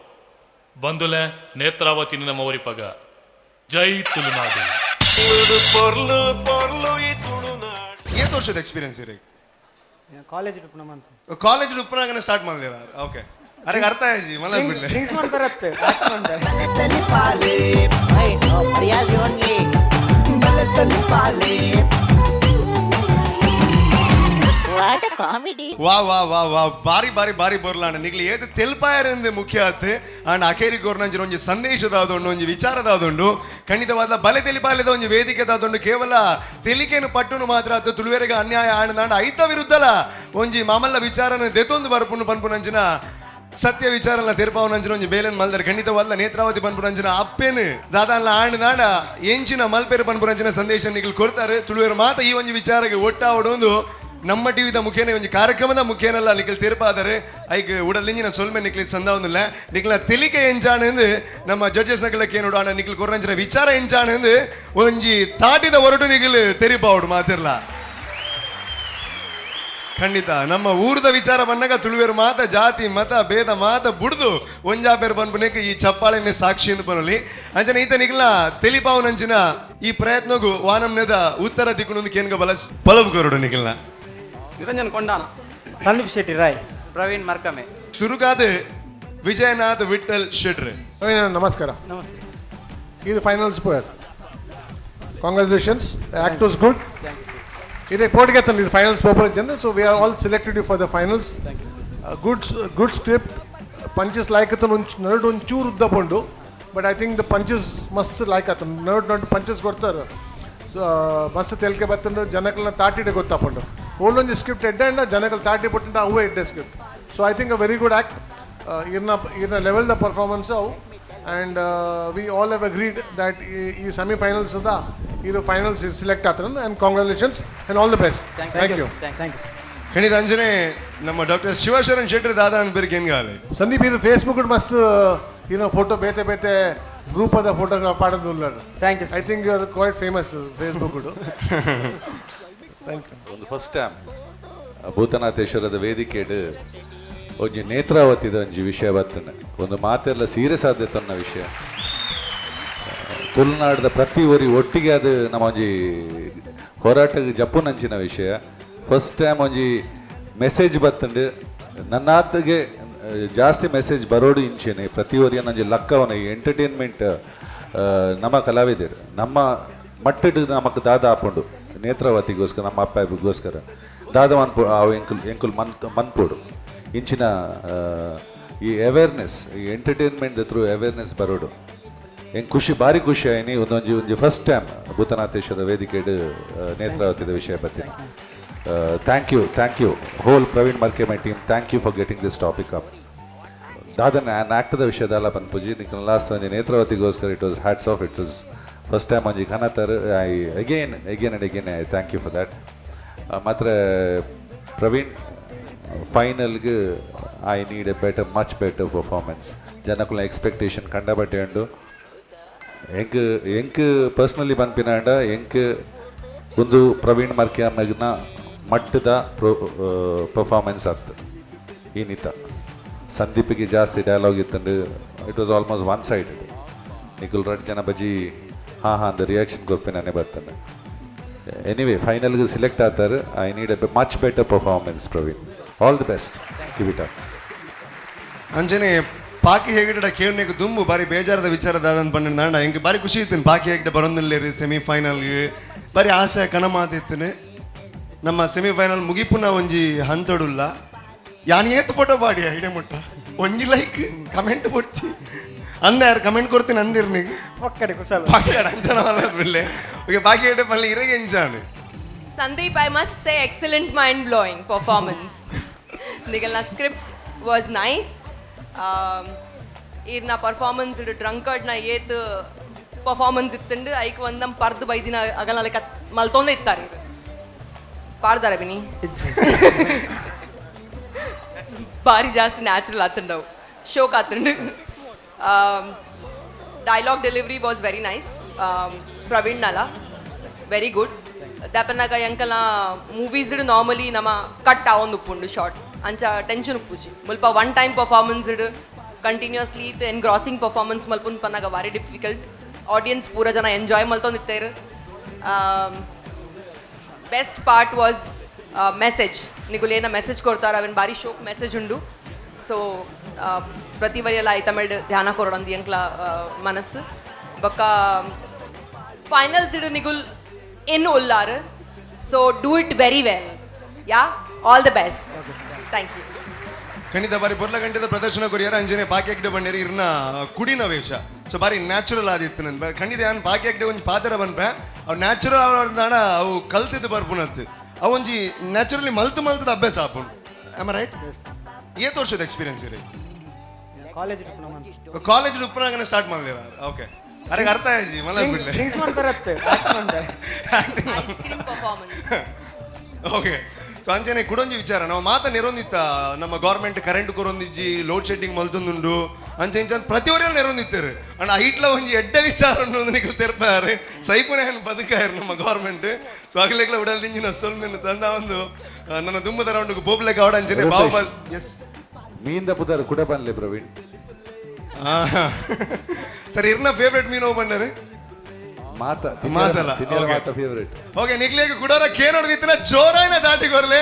ಬಂದುಲೆ ನೇತ್ರಾವತಿನ ನಮ್ಮ ಒರಿಪಗ. ಜೈ ತುಳುನಾಡು. ಏತ್ ವರ್ಷದ ಎಕ್ಸ್ಪೀರಿಯನ್ಸ್ ಇರಿ? ಕಾಲೇಜ್ ಅಂತ. ಕಾಲೇಜ್ ಉಪ್ಪನಾಗನೆ ಸ್ಟಾರ್ಟ್ ಮಾಡಲಿಲ್ಲ. ಓಕೆ, ಅರೆ ಅರ್ಥ ಆಯ್ತು ಮಲ್ಲ ಬಿಡ್ಲೆ. ಡ್ರಿಂಕ್ಸ್ ಮಾಡ್ತಾರತ್ತೆ. తెలిపాలి. తెలిపాలి. What comedy! ವಾ ವಾ ವಾ ವಾ, ಬಾರಿ ಬಾರಿ ಬಾರಿ ಬೋರ್ಲಾಂಡ. ನಿಗ್ಲಿ ಏತ್ ತೆಲ್ಪಾಯರಿಂದ ಮುಖ್ಯ ಆತ್. ಅಂಡ್ ಅಖೇರಿ ಕೊರ್ನಂಚಿನ ಒಂಜಿ ಸಂದೇಶದಾದುಂಡು, ಒಂಜಿ ವಿಚಾರದಾದುಂಡು. ಖಂಡಿತವಾದ ಬಲೆ ತೆಲಿಪಾಲೆದ ಒಂಜಿ ವೇದಿಕೆ ದಾದುಂಡು. ಕೇವಲ ತೆಲಿಕೆನು ಪಟ್ಟುನು ಮಾತ್ರ ಆತು ತುಳುವೆರೆಗೆ ಅನ್ಯಾಯ ಆಂಡ ಐತ ವಿರುದ್ಧಲ ಒಂಜಿ ಮಾಮಲ್ಲ ವಿಚಾರನ ದೆತೊಂದು ಬರ್ಪುಂಡು ಪನ್ಪುನಂಚಿನ ಸತ್ಯ ವಿಚಾರನ ತೀರ್ಪಾವನಂಚಿನ ಒಂಜಿ ಬೇಲೆನ್ ಮಲ್ದರ್. ಖಂಡಿತವಾದ ನೇತ್ರಾವತಿ ಪನ್ಪುನಂಚಿನ ಅಪ್ಪೇನು ದಾದಾನ್ಲ ಆಂಡ್ ನಾಡ ಎಂಚಿನ ಮಲ್ಪೇರು ಪನ್ಪುನಂಚಿನ ಸಂದೇಶ ನಿಗ್ಲು ಕೊಡ್ತಾರೆ. ತುಳುವೆರು ಮಾತ ಈ ಒಂಜಿ ವಿಚಾರಕ್ಕೆ ಒಟ್ಟಾವಡೊಂದು ನಮ್ಮ ಟಿವಿದ ಮುಖೇನ ಒಂಜಿ ಕಾರ್ಯಕ್ರಮದ ಮುಖೇನಲ್ಲ ನಿಖಲ್ ತೀರ್ಪಾದರೆ ಐಕ್ ಉಡಲಿಂಜಿನ ಸೊಲ್ಮೆ ನಿಕ್ಲಿ ಸಂದಾವೊಂದಿಲ್ಲ. ನಿಕ್ಲ ತೆಲಿಕೆ ಎಂಚಾಣಂದು ನಮ್ಮ ಜಡ್ಜಸ್ ನಕಲಕ್ಕೆ ಏನು ಆಂಡ ನಿಕ್ಲ್ ಕೊರ್ನಂಚಿನ ವಿಚಾರ ಎಂಚಾಣಂದು ಒಂಜಿ ತಾಟಿದ ಹೊರಟು ನಿಖಲ್ ತೆರಿಪಾವಡು ಮಾತಿರ್ಲ. ಖಂಡಿತ ನಮ್ಮ ಊರದ ವಿಚಾರ ಬಂದಾಗ ತುಳುವೆರು ಮಾತ ಜಾತಿ ಮತ ಭೇದ ಮಾತ ಬುಡ್ದು ಒಂಜಾ ಪೇರು ಪನ್ಪುನೆಕ್ ಈ ಚಪ್ಪಾಳೆನೆ ಸಾಕ್ಷಿ ಎಂದು ಬರಲಿ. ಅಂಚನೆ ಈತ ನಿಕ್ಲ ತೆಲಿಪಾವನಂಚಿನ ಈ ಪ್ರಯತ್ನಗೂ ವಾನಮ್ನೆದ ಉತ್ತರ ದಿಕ್ಕುನೊಂದು ಕೇನ್ಗ ಬಲ ಪಲವು ಕೊರಡು ನಿಖಲ್ನ. ನಿರಂಜನ್ ಕೊಂಡಾನ. ಸಂದೀಪ್ ಶೆಟ್ಟಿ ರಾಯ್. ಪ್ರವೀಣ್ ಮರ್ಕಮೆ. ಸುರುಗಾದ ವಿಜಯನಾಥ್ ವಿಠಲ್ ಶೆಟ್ರ್. ನಮಸ್ಕಾರ. ಇದು finals ಪೋಯರ್. Congratulations, act was good. ಇದೇ ಪೋಟಿಗೆ ತಂದು ಇದು ಫೈನಲ್ಸ್ ಪೋಪರ್ ಚಂದ. So we are all selected you for the finals. Good, good script. Punches like ಆತನ ಒಂಚು ನಡು ಒಂಚೂರು ಉದ್ದ Pandu, but I think the punches ಮಸ್ತ್ ಲೈಕ್ ಆತನ. ನಡು ನಡು ಪಂಚಸ್ ಕೊಡ್ತಾರೆ. ಮಸ್ತ್ ತೆಲಿಕೆ ಬತ್ತಂಡು, ಜನಗಳನ್ನ ತಾಟಿಡೆ ಗೊತ್ತಾಪಂಡು. ಓಲೊಂಜಿ ಸ್ಕ್ರಿಪ್ಟ್ ಎಡ್ಡೆ ಅಂಡ ಜನಗಳು ತಾಟಿ ಪಟ್ಟಂಡ ಅವೇ ಎಡ್ಡೆ script. So I think a very good act. ಇರ್ನ ಇರ್ನ ಲೆವೆಲ್ದ ಪರ್ಫಾರ್ಮೆನ್ಸ್ ಅವು. And we all have agreed that ಈ ಸೆಮಿಫೈನಲ್ಸ್ ಅದ ಇದು ಫೈನಲ್ಸ್ ಸೆಲೆಕ್ಟ್ ಆತನ. And congratulations and all the best. Thank you. Thank you. ಖಂಡಿತ ಅಂಜನೆ ನಮ್ಮ ಡಾಕ್ಟರ್ ಶಿವಶರಣ್ ಶೆಟ್ರ್ ದಾದಾ ಅನ್ಬೇರು ಕೇನ್ಗಾಲೆ. ಸಂದೀಪ್, ಇದು ಫೇಸ್ಬುಕ್ ಮಸ್ತ್ ಇನ್ನು ಫೋಟೋ ಬೇತೆ ಬೇತೆ ರೂಪದ photograph ಪಾಡೋದು. Thank you. I think you are quite famous Facebook. Thank you. ಒಂದು ಫಸ್ಟ್ ಟೈಮ್ ಭೂತನಾಥೇಶ್ವರದ ವೇದಿಕೆಡ್ ಒಂಜಿ ನೇತ್ರಾವತಿದ ಒಂಜಿ ವಿಷಯ ಬರ್ತನೆ. ಒಂದು ಮಾತೆಲ್ಲ ಸೀರೆ ಸಾಧ್ಯತೆ ಅನ್ನೋ ವಿಷಯ. ತುಳುನಾಡದ ಪ್ರತಿ ಒರಿ ಒಟ್ಟಿಗೆ ಅದು ನಮ್ಮ ಒಂಜಿ ಹೋರಾಟದ ಜಪ್ಪುನಂಚಿನ ವಿಷಯ. ಫಸ್ಟ್ ಟೈಮ್ ಒಂಜಿ ಮೆಸೇಜ್ ಬತ್ತಂಡು. ನನ್ನಾತ್ಗೆ ಜಾಸ್ತಿ ಮೆಸೇಜ್ ಬರೋಡು ಇಂಚೆನೆ ಪ್ರತಿ ಒರಿಯ ಒಂಜಿ ಲಕ್ಕವನ ಈ ಎಂಟರ್ಟೈನ್ಮೆಂಟ್. ನಮ್ಮ ಕಲಾವಿದರು ನಮ್ಮ ಮಟ್ಟಡ್ ನಮಕ್ ದಾದ ಆಪುಂಡು ನೇತ್ರಾವತಿಗೋಸ್ಕರ, ನಮ್ಮ ಅಪ್ಪಗೋಸ್ಕರ ದಾದ ಮನ್ಪು ಅವು ಎಂಕುಲ್ ಎಂಕುಲ್ ಮನ್ ಮನ್ಪೋಡು. ಇಂಚಿನ ಈ ಅವೇರ್ನೆಸ್, ಈ entertainment through awareness ಬರೋಡು. ಎಂಕ್ ಖುಷಿ, ಭಾರಿ ಖುಷಿ ಆಯ್ನಿ. ಒಂದೊಂಜಿ ಒಂಜಿ ಫಸ್ಟ್ ಟೈಮ್ ಭೂತನಾಥೇಶ್ವರ ವೇದಿಕೆಡ್ ನೇತ್ರಾವತಿದ ವಿಷಯ ಬತ್ತೀನಿ. Thank you, thank you whole Praveen Markemai team. Thank you for getting this topic up. ದಾದನ ಆ್ಯಕ್ಟದ ವಿಷಯದಲ್ಲ ಪನ್ಪುಜಿ ನಿಖಲ್. ಲಾಸ್ಟ್ ಒಂಜಿ ನೇತ್ರಾವತಿಗೋಸ್ಕರ it was hats off. It was first time ಒಂಜಿ ಘನತರ್. I again, again and again I thank you for that. ಮಾತ್ರ ಪ್ರವೀಣ್, ಫೈನಲ್ಗೆ I need a better, much better performance. ಜನಕುಲ expectation ಕಂಡಬಟ್ಟೆ ಉಂಡು. ಎಂಕ್ ಎಂಕ್ ಪರ್ಸ್ನಲಿ ಪನ್ಪಿನಾಂಡ ಎಂಕ್ ಒಂದು ಪ್ರವೀಣ್ ಮರ್ಕ್ಯಾಮಗ್ನ ಮಟ್ಟದ ಪರ್ಫಾರ್ಮೆನ್ಸ್ ಆತು. ಈ ನಿತ ಸಂದೀಪಿಗೆ ಜಾಸ್ತಿ ಡೈಲಾಗ್ ಇತ್ತಂಡು. It was almost one sided. ನಿಕುಲ್ ರಡ್ಡ್ ಜನ ಬಜಿ ಹಾಂ ಹಾಂ ಅಂದ ರಿಯಾಕ್ಷನ್ ಕೊರ್ಪಿನನೆ ಬರ್ತದೆ. ಎನಿವೇ, ಫೈನಲ್ಗೆ select ಆತಾರೆ. I need a much better performance, Praveen. All the best, keep it up. ಅಂಚನೆ ಪಾಕಿ ಹೇಗಿಡ ಕೇಳನೆಗೆ ದುಂಬು ಬಾರಿ ಬೇಜಾರದ ವಿಚಾರ ದಾದನ್ ಪಂಡ ನಾಂಡ ಎಂಕ್ ಬಾರಿ ಖುಷಿ ಇತ್ತಿನ ಪಾಕಿ ಹೇಗಿಡ ಬರೊಂದಿಲ್ಲೇರಿ ಸೆಮಿಫೈನಲ್ಗೆ ಬಾರಿ ಆಸೆ ಕಣ ಮಾತಿತ್ತಿನ. ನಮ್ಮ ಸೆಮಿಫೈನಲ್ ಮುಗಿಪುನ ಒಂಜಿ ಹಂತಡುಲ್ಲ. ಯಾನ್ ಏತ್ ಫೋಟೋ ಬಾಡಿ ಇಡೆ ಮುಟ್ಟ ಒಂಜಿ ಲೈಕ್ ಕಮೆಂಟ್ ಕೊಡ್ಚಿ ಅಂದ ಯಾರು ಕಮೆಂಟ್ ಕೊಡ್ತೀನಿ ಅಂದಿರ್ ನೀ. ಪಕ್ಕಡೆ ಕುಶಲ. ಬಾಕಿ ಅಂಚನ ಬಿಲ್ಲೆ. ಓಕೆ, ಬಾಕಿ ಹೇಗೆ ಪಲ್ಲೆ ಇರಗೆ ಎಂಚಾണ്? Sandeep, I must say, excellent, mind blowing performance. ನಿಗಲ್ನ script was nice. ಈರ್ನ performance ಡ್ರಂಕರ್ಡ್ನ ಏತ್ ಪರ್ಫಾರ್ಮೆನ್ಸ್ ಇತ್ತಂಡು ಐಕ್ ಒಂದಂ ಪರ್ದು ಬೈದಿನ ಅಗಲನ ಕತ್ ಮಲ್ತೊಂದೇ ಇತ್ತಾರೆ. ಪಾಡ್ದಾರ ಬಿನಿ ಬಾರಿ ಜಾಸ್ತಿ ನ್ಯಾಚುರಲ್ ಆತಂಡವು, ಶೋಕ್ ಆತಂಡು. Dialogue delivery was very nice. Praveen ನಲ ವೆರಿ ಗುಡ್. ದಾಪನಾಗ ಎಂಕಲ ಮೂವೀಸ್ ನಾರ್ಮಲಿ ನಮ್ಮ ಕಟ್ ಆವೊಂದು ಉಪ್ಪುಂಡು ಶಾರ್ಟ್ ಅಂಚ ಟೆನ್ಷನ್ ಉಪ್ಪುಜಿ. ಮುಲ್ಪ one time performance continuously engrossing performance ಮಲ್ಪುನ್ ಪನ್ನಾಗ ಬಾರಿ ಡಿಫಿಕಲ್ಟ್. ಆಡಿಯನ್ಸ್ ಪೂರ ಜನ ಎಂಜಾಯ್ ಮಲ್ತೊಂದಿತ್ತೇರು. Best part was message. ನಿಗುಲೇನ ಮೆಸೇಜ್ ಕೊಡ್ತಾರ ಅವನ್ ಬಾರಿ ಶೋಕ್ ಮೆಸೇಜ್ ಉಂಡು. ಸೊ ಪ್ರತಿ ವರಿಯಲ್ಲ ಐತ ಮೇಡ್ ಧ್ಯಾನ ಕೊರೊಡಂದು ಎಂಕ್ಲ ಮನಸ್ಸು. ಬೊಕ್ಕ ಫೈನಲ್ಸ್ ಇಡು ನಿಗುಲ್ ಇನ್ನು ಉಲ್ಲಾರು. So do it very well. Yeah, all the best, thank you. ಖಂಡಿತ ಬಾರಿ ಬೊರ್ಲ ಗಂಟೆದ ಪ್ರದರ್ಶನ ಕೊರಿಯರ. ಅಂಜನೆ ಪಾಕಿ ಅಗ್ಡೆ ಬಂಡೇರಿ ಇರ್ನ ಕುಡಿನ ವೇಷ ಸೊ ಬಾರಿ ನ್ಯಾಚುರಲ್ ಆದಿತ್ತು. ನನ್ ಖಂಡಿತ ಯಾನ್ ಪಾಕಿ ಅಗ್ಡೆ ಒಂಜಿ ಪಾತ್ರ ಬನ್ಪೆ ಅವು ನ್ಯಾಚುರಲ್ ಆವಡ್ದಾಡ ಅವು ಕಲ್ತಿದ್ದು ಬರ್ಪುನತ್ತು. ಅವು ಒಂಜಿ ನ್ಯಾಚುರಲಿ ಮಲ್ತು ಮಲ್ತದ ಅಭ್ಯಾಸ ಆಪುಂಡು. Am right? ಏತ್ ವರ್ಷದ ಎಕ್ಸ್ಪೀರಿಯನ್ಸ್ ಇರಿ? ಕಾಲೇಜ್. ಕಾಲೇಜ್ ಉಪ್ಪನಾಗನೆ ಸ್ಟಾರ್ಟ್ ಮಾಡಲಿಲ್ಲ. ಓಕೆ, ಅರೆ ಅರ್ಥ ಆಯ್ತು ಮಲ್ಲ ಬಿಡ್ಲೆ. Drinks ಮಾಡ್ತಾರತ್ತೆ. Ice cream performance. Okay, so ಅಂಚನೆ ಕುಡೊಂಜಿ ವಿಚಾರ ನಾವು ಮಾತ ನೆರೊಂದಿತ್ತ. ನಮ್ಮ ಗೌರ್ಮೆಂಟ್ ಕರೆಂಟ್ ಕೊರೊಂದಿಜ್ಜಿ, ಲೋಡ್ ಶೆಡ್ಡಿಂಗ್ ಮಲ್ತೊಂದುಂಡು ಅಂಚೆ ಇಂಚ ಪ್ರತಿ ನೆರೊಂದಿತ್ತರು. ಅಂಡ್ ಐಟ್ಲ ಒಂಜಿ ಎಡ್ಡೆ ವಿಚಾರ ಉಂಡು ನಿಕಲ್ ತೆರ್ಪಾರು ಸೈಪುನ ಬದುಕಾಯರು ನಮ್ಮ ಗೌರ್ಮೆಂಟ್. ಸೊ ಅಗಲೆಗ್ಲ ಉಡಲ್ ದಿಂಜಿನ ಸೊಲ್ಮೆನ್ ತಂದ ಒಂದು ನನ್ನ ದುಮ್ಮದ ರೌಂಡ್ ಬೋಬ್ಲೆಗ್ ಅವಡ ಅಂಚನೆ ಬಾಹುಬಲ್ ಎಸ್. ಮೀನ್ದ ಪುದರ್ ಕುಡ ಬನ್ಲೆ ಪ್ರವೀಣ್. ಸರ್, ಇರ್ನ ಫೇವ್ರೆಟ್ ಮೀನು ಬಂಡರು? ಮಾತ. ಮಾತಲ್ಲ. ತಿನ್ನಿರ ಮಾತ ಫೇವ್ರೆಟ್. ಓಕೆ, ನಿಕ್ಲೇಗ್ ಕುಡೋರ ಕೇನೋಡ್ದಿತ್ತಿನ ಜೋರಾಯಿನ ದಾಟಿ ಕೊರ್ಲೆ.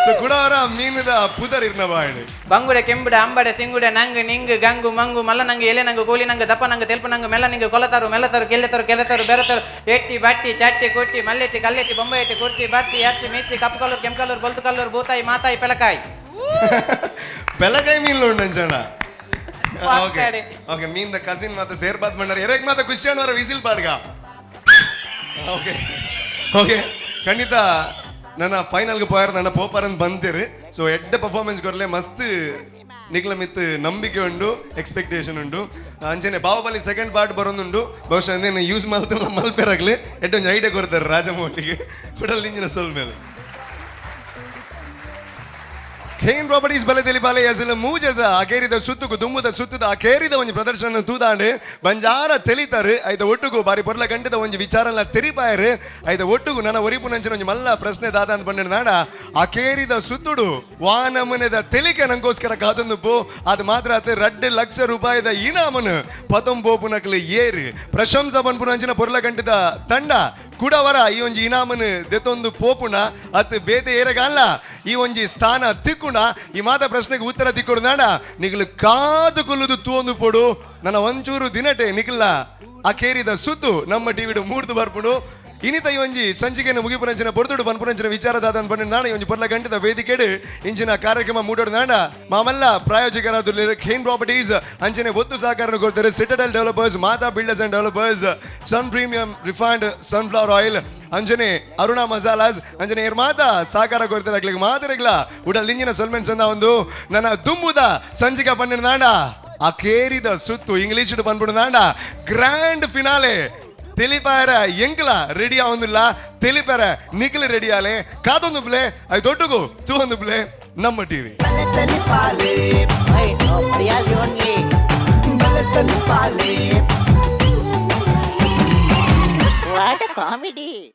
ಸೊ ಕುಡೋರ ಮೀನದ ಪುದರ್ ಇರ್ನ ಬಾಯಣಿ. ಬಂಗುಡೆ, ಕೆಂಬುಡೆ, ಅಂಬಡೆ, ಸಿಂಗುಡೆ, ನಂಗ್, ನಿಂಗ್, ಗಂಗು, ಮಂಗು, ಮಲ್ಲ ನಂಗ್, ಎಲೆ ನಂಗು, ಕೋಲಿ ನಂಗ್, ದಪ್ಪ ನಂಗ್, ತೆಲ್ಪು ನಂಗ್, ಮೆಲ್ಲ ನಿಂಗ್, ಕೊಲತಾರು, ಮೆಲ್ಲತಾರು, ಕೆಲ್ಲೆತಾರು, ಕೆಲೆತಾರು, ಬೆರತಾರು, ಎಟ್ಟಿ, ಬಟ್ಟಿ, ಚಟ್ಟಿ, ಕೊಟ್ಟಿ, ಮಲ್ಲೆಟ್ಟಿ, ಕಲ್ಲೆಟ್ಟಿ, ಬೊಂಬೆಟ್ಟಿ, ಕುರ್ತಿ, ಬತ್ತಿ, ಅಚ್ಚಿ, ಮಿಚ್ಚಿ, ಕಪ್ಪು ಕಲ್ಲೂರು, ಕೆಂಪು ಕಲ್ಲೂರು, ಬೊಲ್ತು ಕಲ್ಲೂರು, ಬೂತಾಯಿ, ಮಾತಾಯಿ, ಪೆಲಕಾಯಿ. ಪೆಲಕಾಯಿ ಮೀನ್ ಉಂಡು ಅಂಚಣ. ಓಕೆ ಓಕೆ, ಮೀನ್ the cousin ಮಾತ ಸೇರ್ಬಾದ್ ಮಂಡಾರ ಎರಗ್ ಮಾತ ಖುಷಿ ಅನ್ನೋರ ವಿಸಿಲ್ ಪಾಡ್ಗ. ಓಕೆ ಓಕೆ, ಖಂಡಿತ ನನ್ನ ಫೈನಲ್ಗೆ ಪೋಯಾರ ನನ್ನ ಪೋಪಾರನ್ ಬಂತೀರಿ. ಸೊ ಎಡ್ಡೆ ಪರ್ಫಾರ್ಮೆನ್ಸ್ ಕೊರ್ಲೆ. ಮಸ್ತ್ ನಿಗ್ಲ ಮಿತ್ ನಂಬಿಕೆ ಉಂಡು, ಎಕ್ಸ್ಪೆಕ್ಟೇಷನ್ ಉಂಡು. ಅಂಚನೆ ಬಾಹುಬಲಿ ಸೆಕೆಂಡ್ ಪಾರ್ಟ್ ಬರೋದುಂಡು. ಬಹುಶಃ ಅಂದೇನು ಯೂಸ್ ಮಲ್ತು ಮಲ್ಪೆರಾಗ್ಲಿ ಎಡ್ಡೆ ಒಂಜಿ ಐಡಿಯಾ ಕೊಡ್ತಾರೆ ರಾಜಮೌಳಿಗೆ. ಉಡಲ್ ಇಂಜಿನ ಸೊಲ್ ಮೇಲೆ ಖೇನ್ ಪ್ರಾಪರ್ಟೀಸ್ ಬಲೆ ತೆಲಿಪಾಲೆ ಅಸಲ ಮೂಜದ ಅಕೇರಿದ ಸುತ್ತುಗು ದುಮ್ಮುದ ಸುತ್ತುದ ಅಕೇರಿದ ಒಂಜಿ ಪ್ರದರ್ಶನ ತೂದಾಂಡು ಬಂಜಾರ ತೆಲಿತಾರೆ. ಐತ ಒಟ್ಟುಗು ಬಾರಿ ಪೊರ್ಲ ಗಂಟೆದ ಒಂಜಿ ವಿಚಾರಲ ತೆರಿಪಾಯರು. ಐತ ಒಟ್ಟುಗು ನನ್ನ ಒರಿಪು ನಂಚಿನ ಒಂಜಿ ಮಲ್ಲ ಪ್ರಶ್ನೆ ದಾದ ಅಂತ ಪಂಡ ನಾಡ ಅಕೇರಿದ ಸುತ್ತುಡು ವಾನಮನೆದ ತೆಲಿಕೆ ನಂಗೋಸ್ಕರ ಕಾತೊಂದು ಪೋ. ಅದು ಮಾತ್ರ ಆತ 2 ಲಕ್ಷ ರೂಪಾಯಿದ ಇನಾಮನು ಪತೊಂಬೋಪು ನಕಲು ಏರು ಪ್ರಶಂಸ ಪನ್ಪುನಂಚಿನ ಪೊರ್ಲ ಗಂಟೆದ ತಂಡ ಕುಡವರ ಈ ಒಂಜಿ ಇನಾಮನು ದೆತ್ತೊಂದು ಪೋಪುಣ ಅತ್ ಬೇತೆ ಏರಗಲ್ಲ ಈ ಒಂಜಿ ಸ್ಥಾನ ತಿಕ್ಕುಣ. ಈ ಮಾತ ಪ್ರಶ್ನೆಗೆ ಉತ್ತರ ತಿಕ್ಕೊಡು ನಾಡ ನಿಗಲು ಕಾದು ಕುಲ್ಲುದು ತೂವೊಂದು ಪೋಡು. ನನ್ನ ಒಂಚೂರು ದಿನಟೆ ನಿಗಲ ಅಕೇರಿದ ಸುತ್ತು ನಮ್ಮ ಟಿವಿಡು ಮೂರ್ದು ಬರ್ಪುಡು. ಇನಿತ ಈ ಒಂಜಿ ಸಂಚಿಕೆಯನ್ನು ಮುಗಿಪುರಂಚಿನ ಪೊರ್ತುಡು ಪನ್ಪುರಂಚಿನ ವಿಚಾರದಾದ ಪಂಡ ನಾಡ ಈ ಒಂಜಿ ಪೊರ್ಲ ಗಂಟೆದ ವೇದಿಕೆಡು ಇಂಚಿನ ಕಾರ್ಯಕ್ರಮ ಮೂಡೋಡು ನಾಡ ಮಾಮಲ್ಲ ಪ್ರಾಯೋಜಕರಾದ ಖೇನ್ ಪ್ರಾಪರ್ಟೀಸ್ ಅಂಚನೆ ಒತ್ತು ಸಹಕಾರ ಕೊಡ್ತಾರೆ ಸಿಟಡೆಲ್ ಡೆವಲಪರ್ಸ್, ಮಾತಾ builders and developers, Sun premium refined sunflower oil, ಅಂಚನೆ ಅರುಣಾ ಮಸಾಲಾಸ್ ಅಂಚನೆ ಏರ್ ಮಾತಾ ಸಹಕಾರ ಕೊಡ್ತಾರೆ. ಅಗ್ಲಿಗೆ ಮಾತರೆಗ್ಲ ಉಡಲ್ ಇಂಜಿನ ಸೊಲ್ಮೆನ್ ಸಂದ ಒಂದು ನನ್ನ ದುಂಬುದ ಸಂಚಿಕೆ ಪನ್ನಿನ ನಾಡ ಅಕೇರಿದ ಸುತ್ತು ಇಂಗ್ಲಿಷ್ ಪನ್ಪುಡು ನಾಡ ಗ್ರ್ಯಾಂಡ್ ಫಿನಾಲೆ ತೆಲಿಪಾರ ಎಂಕ್ಲ ರೆಡಿ ಆವೊಂದಿಲ್ಲ. ತೆಲಿಪಾರ ನಿಕ್ಲ ರೆಡಿ ಆಲೆ. ಕಾದೊಂದು ಪ್ಲೇ ಅದು ದೊಡ್ಡಗು ತೂವೊಂದು ಪ್ಲೇ ನಮ್ಮ ಟಿವಿ. ತೆಲಿಪಾಲೆ. What a comedy.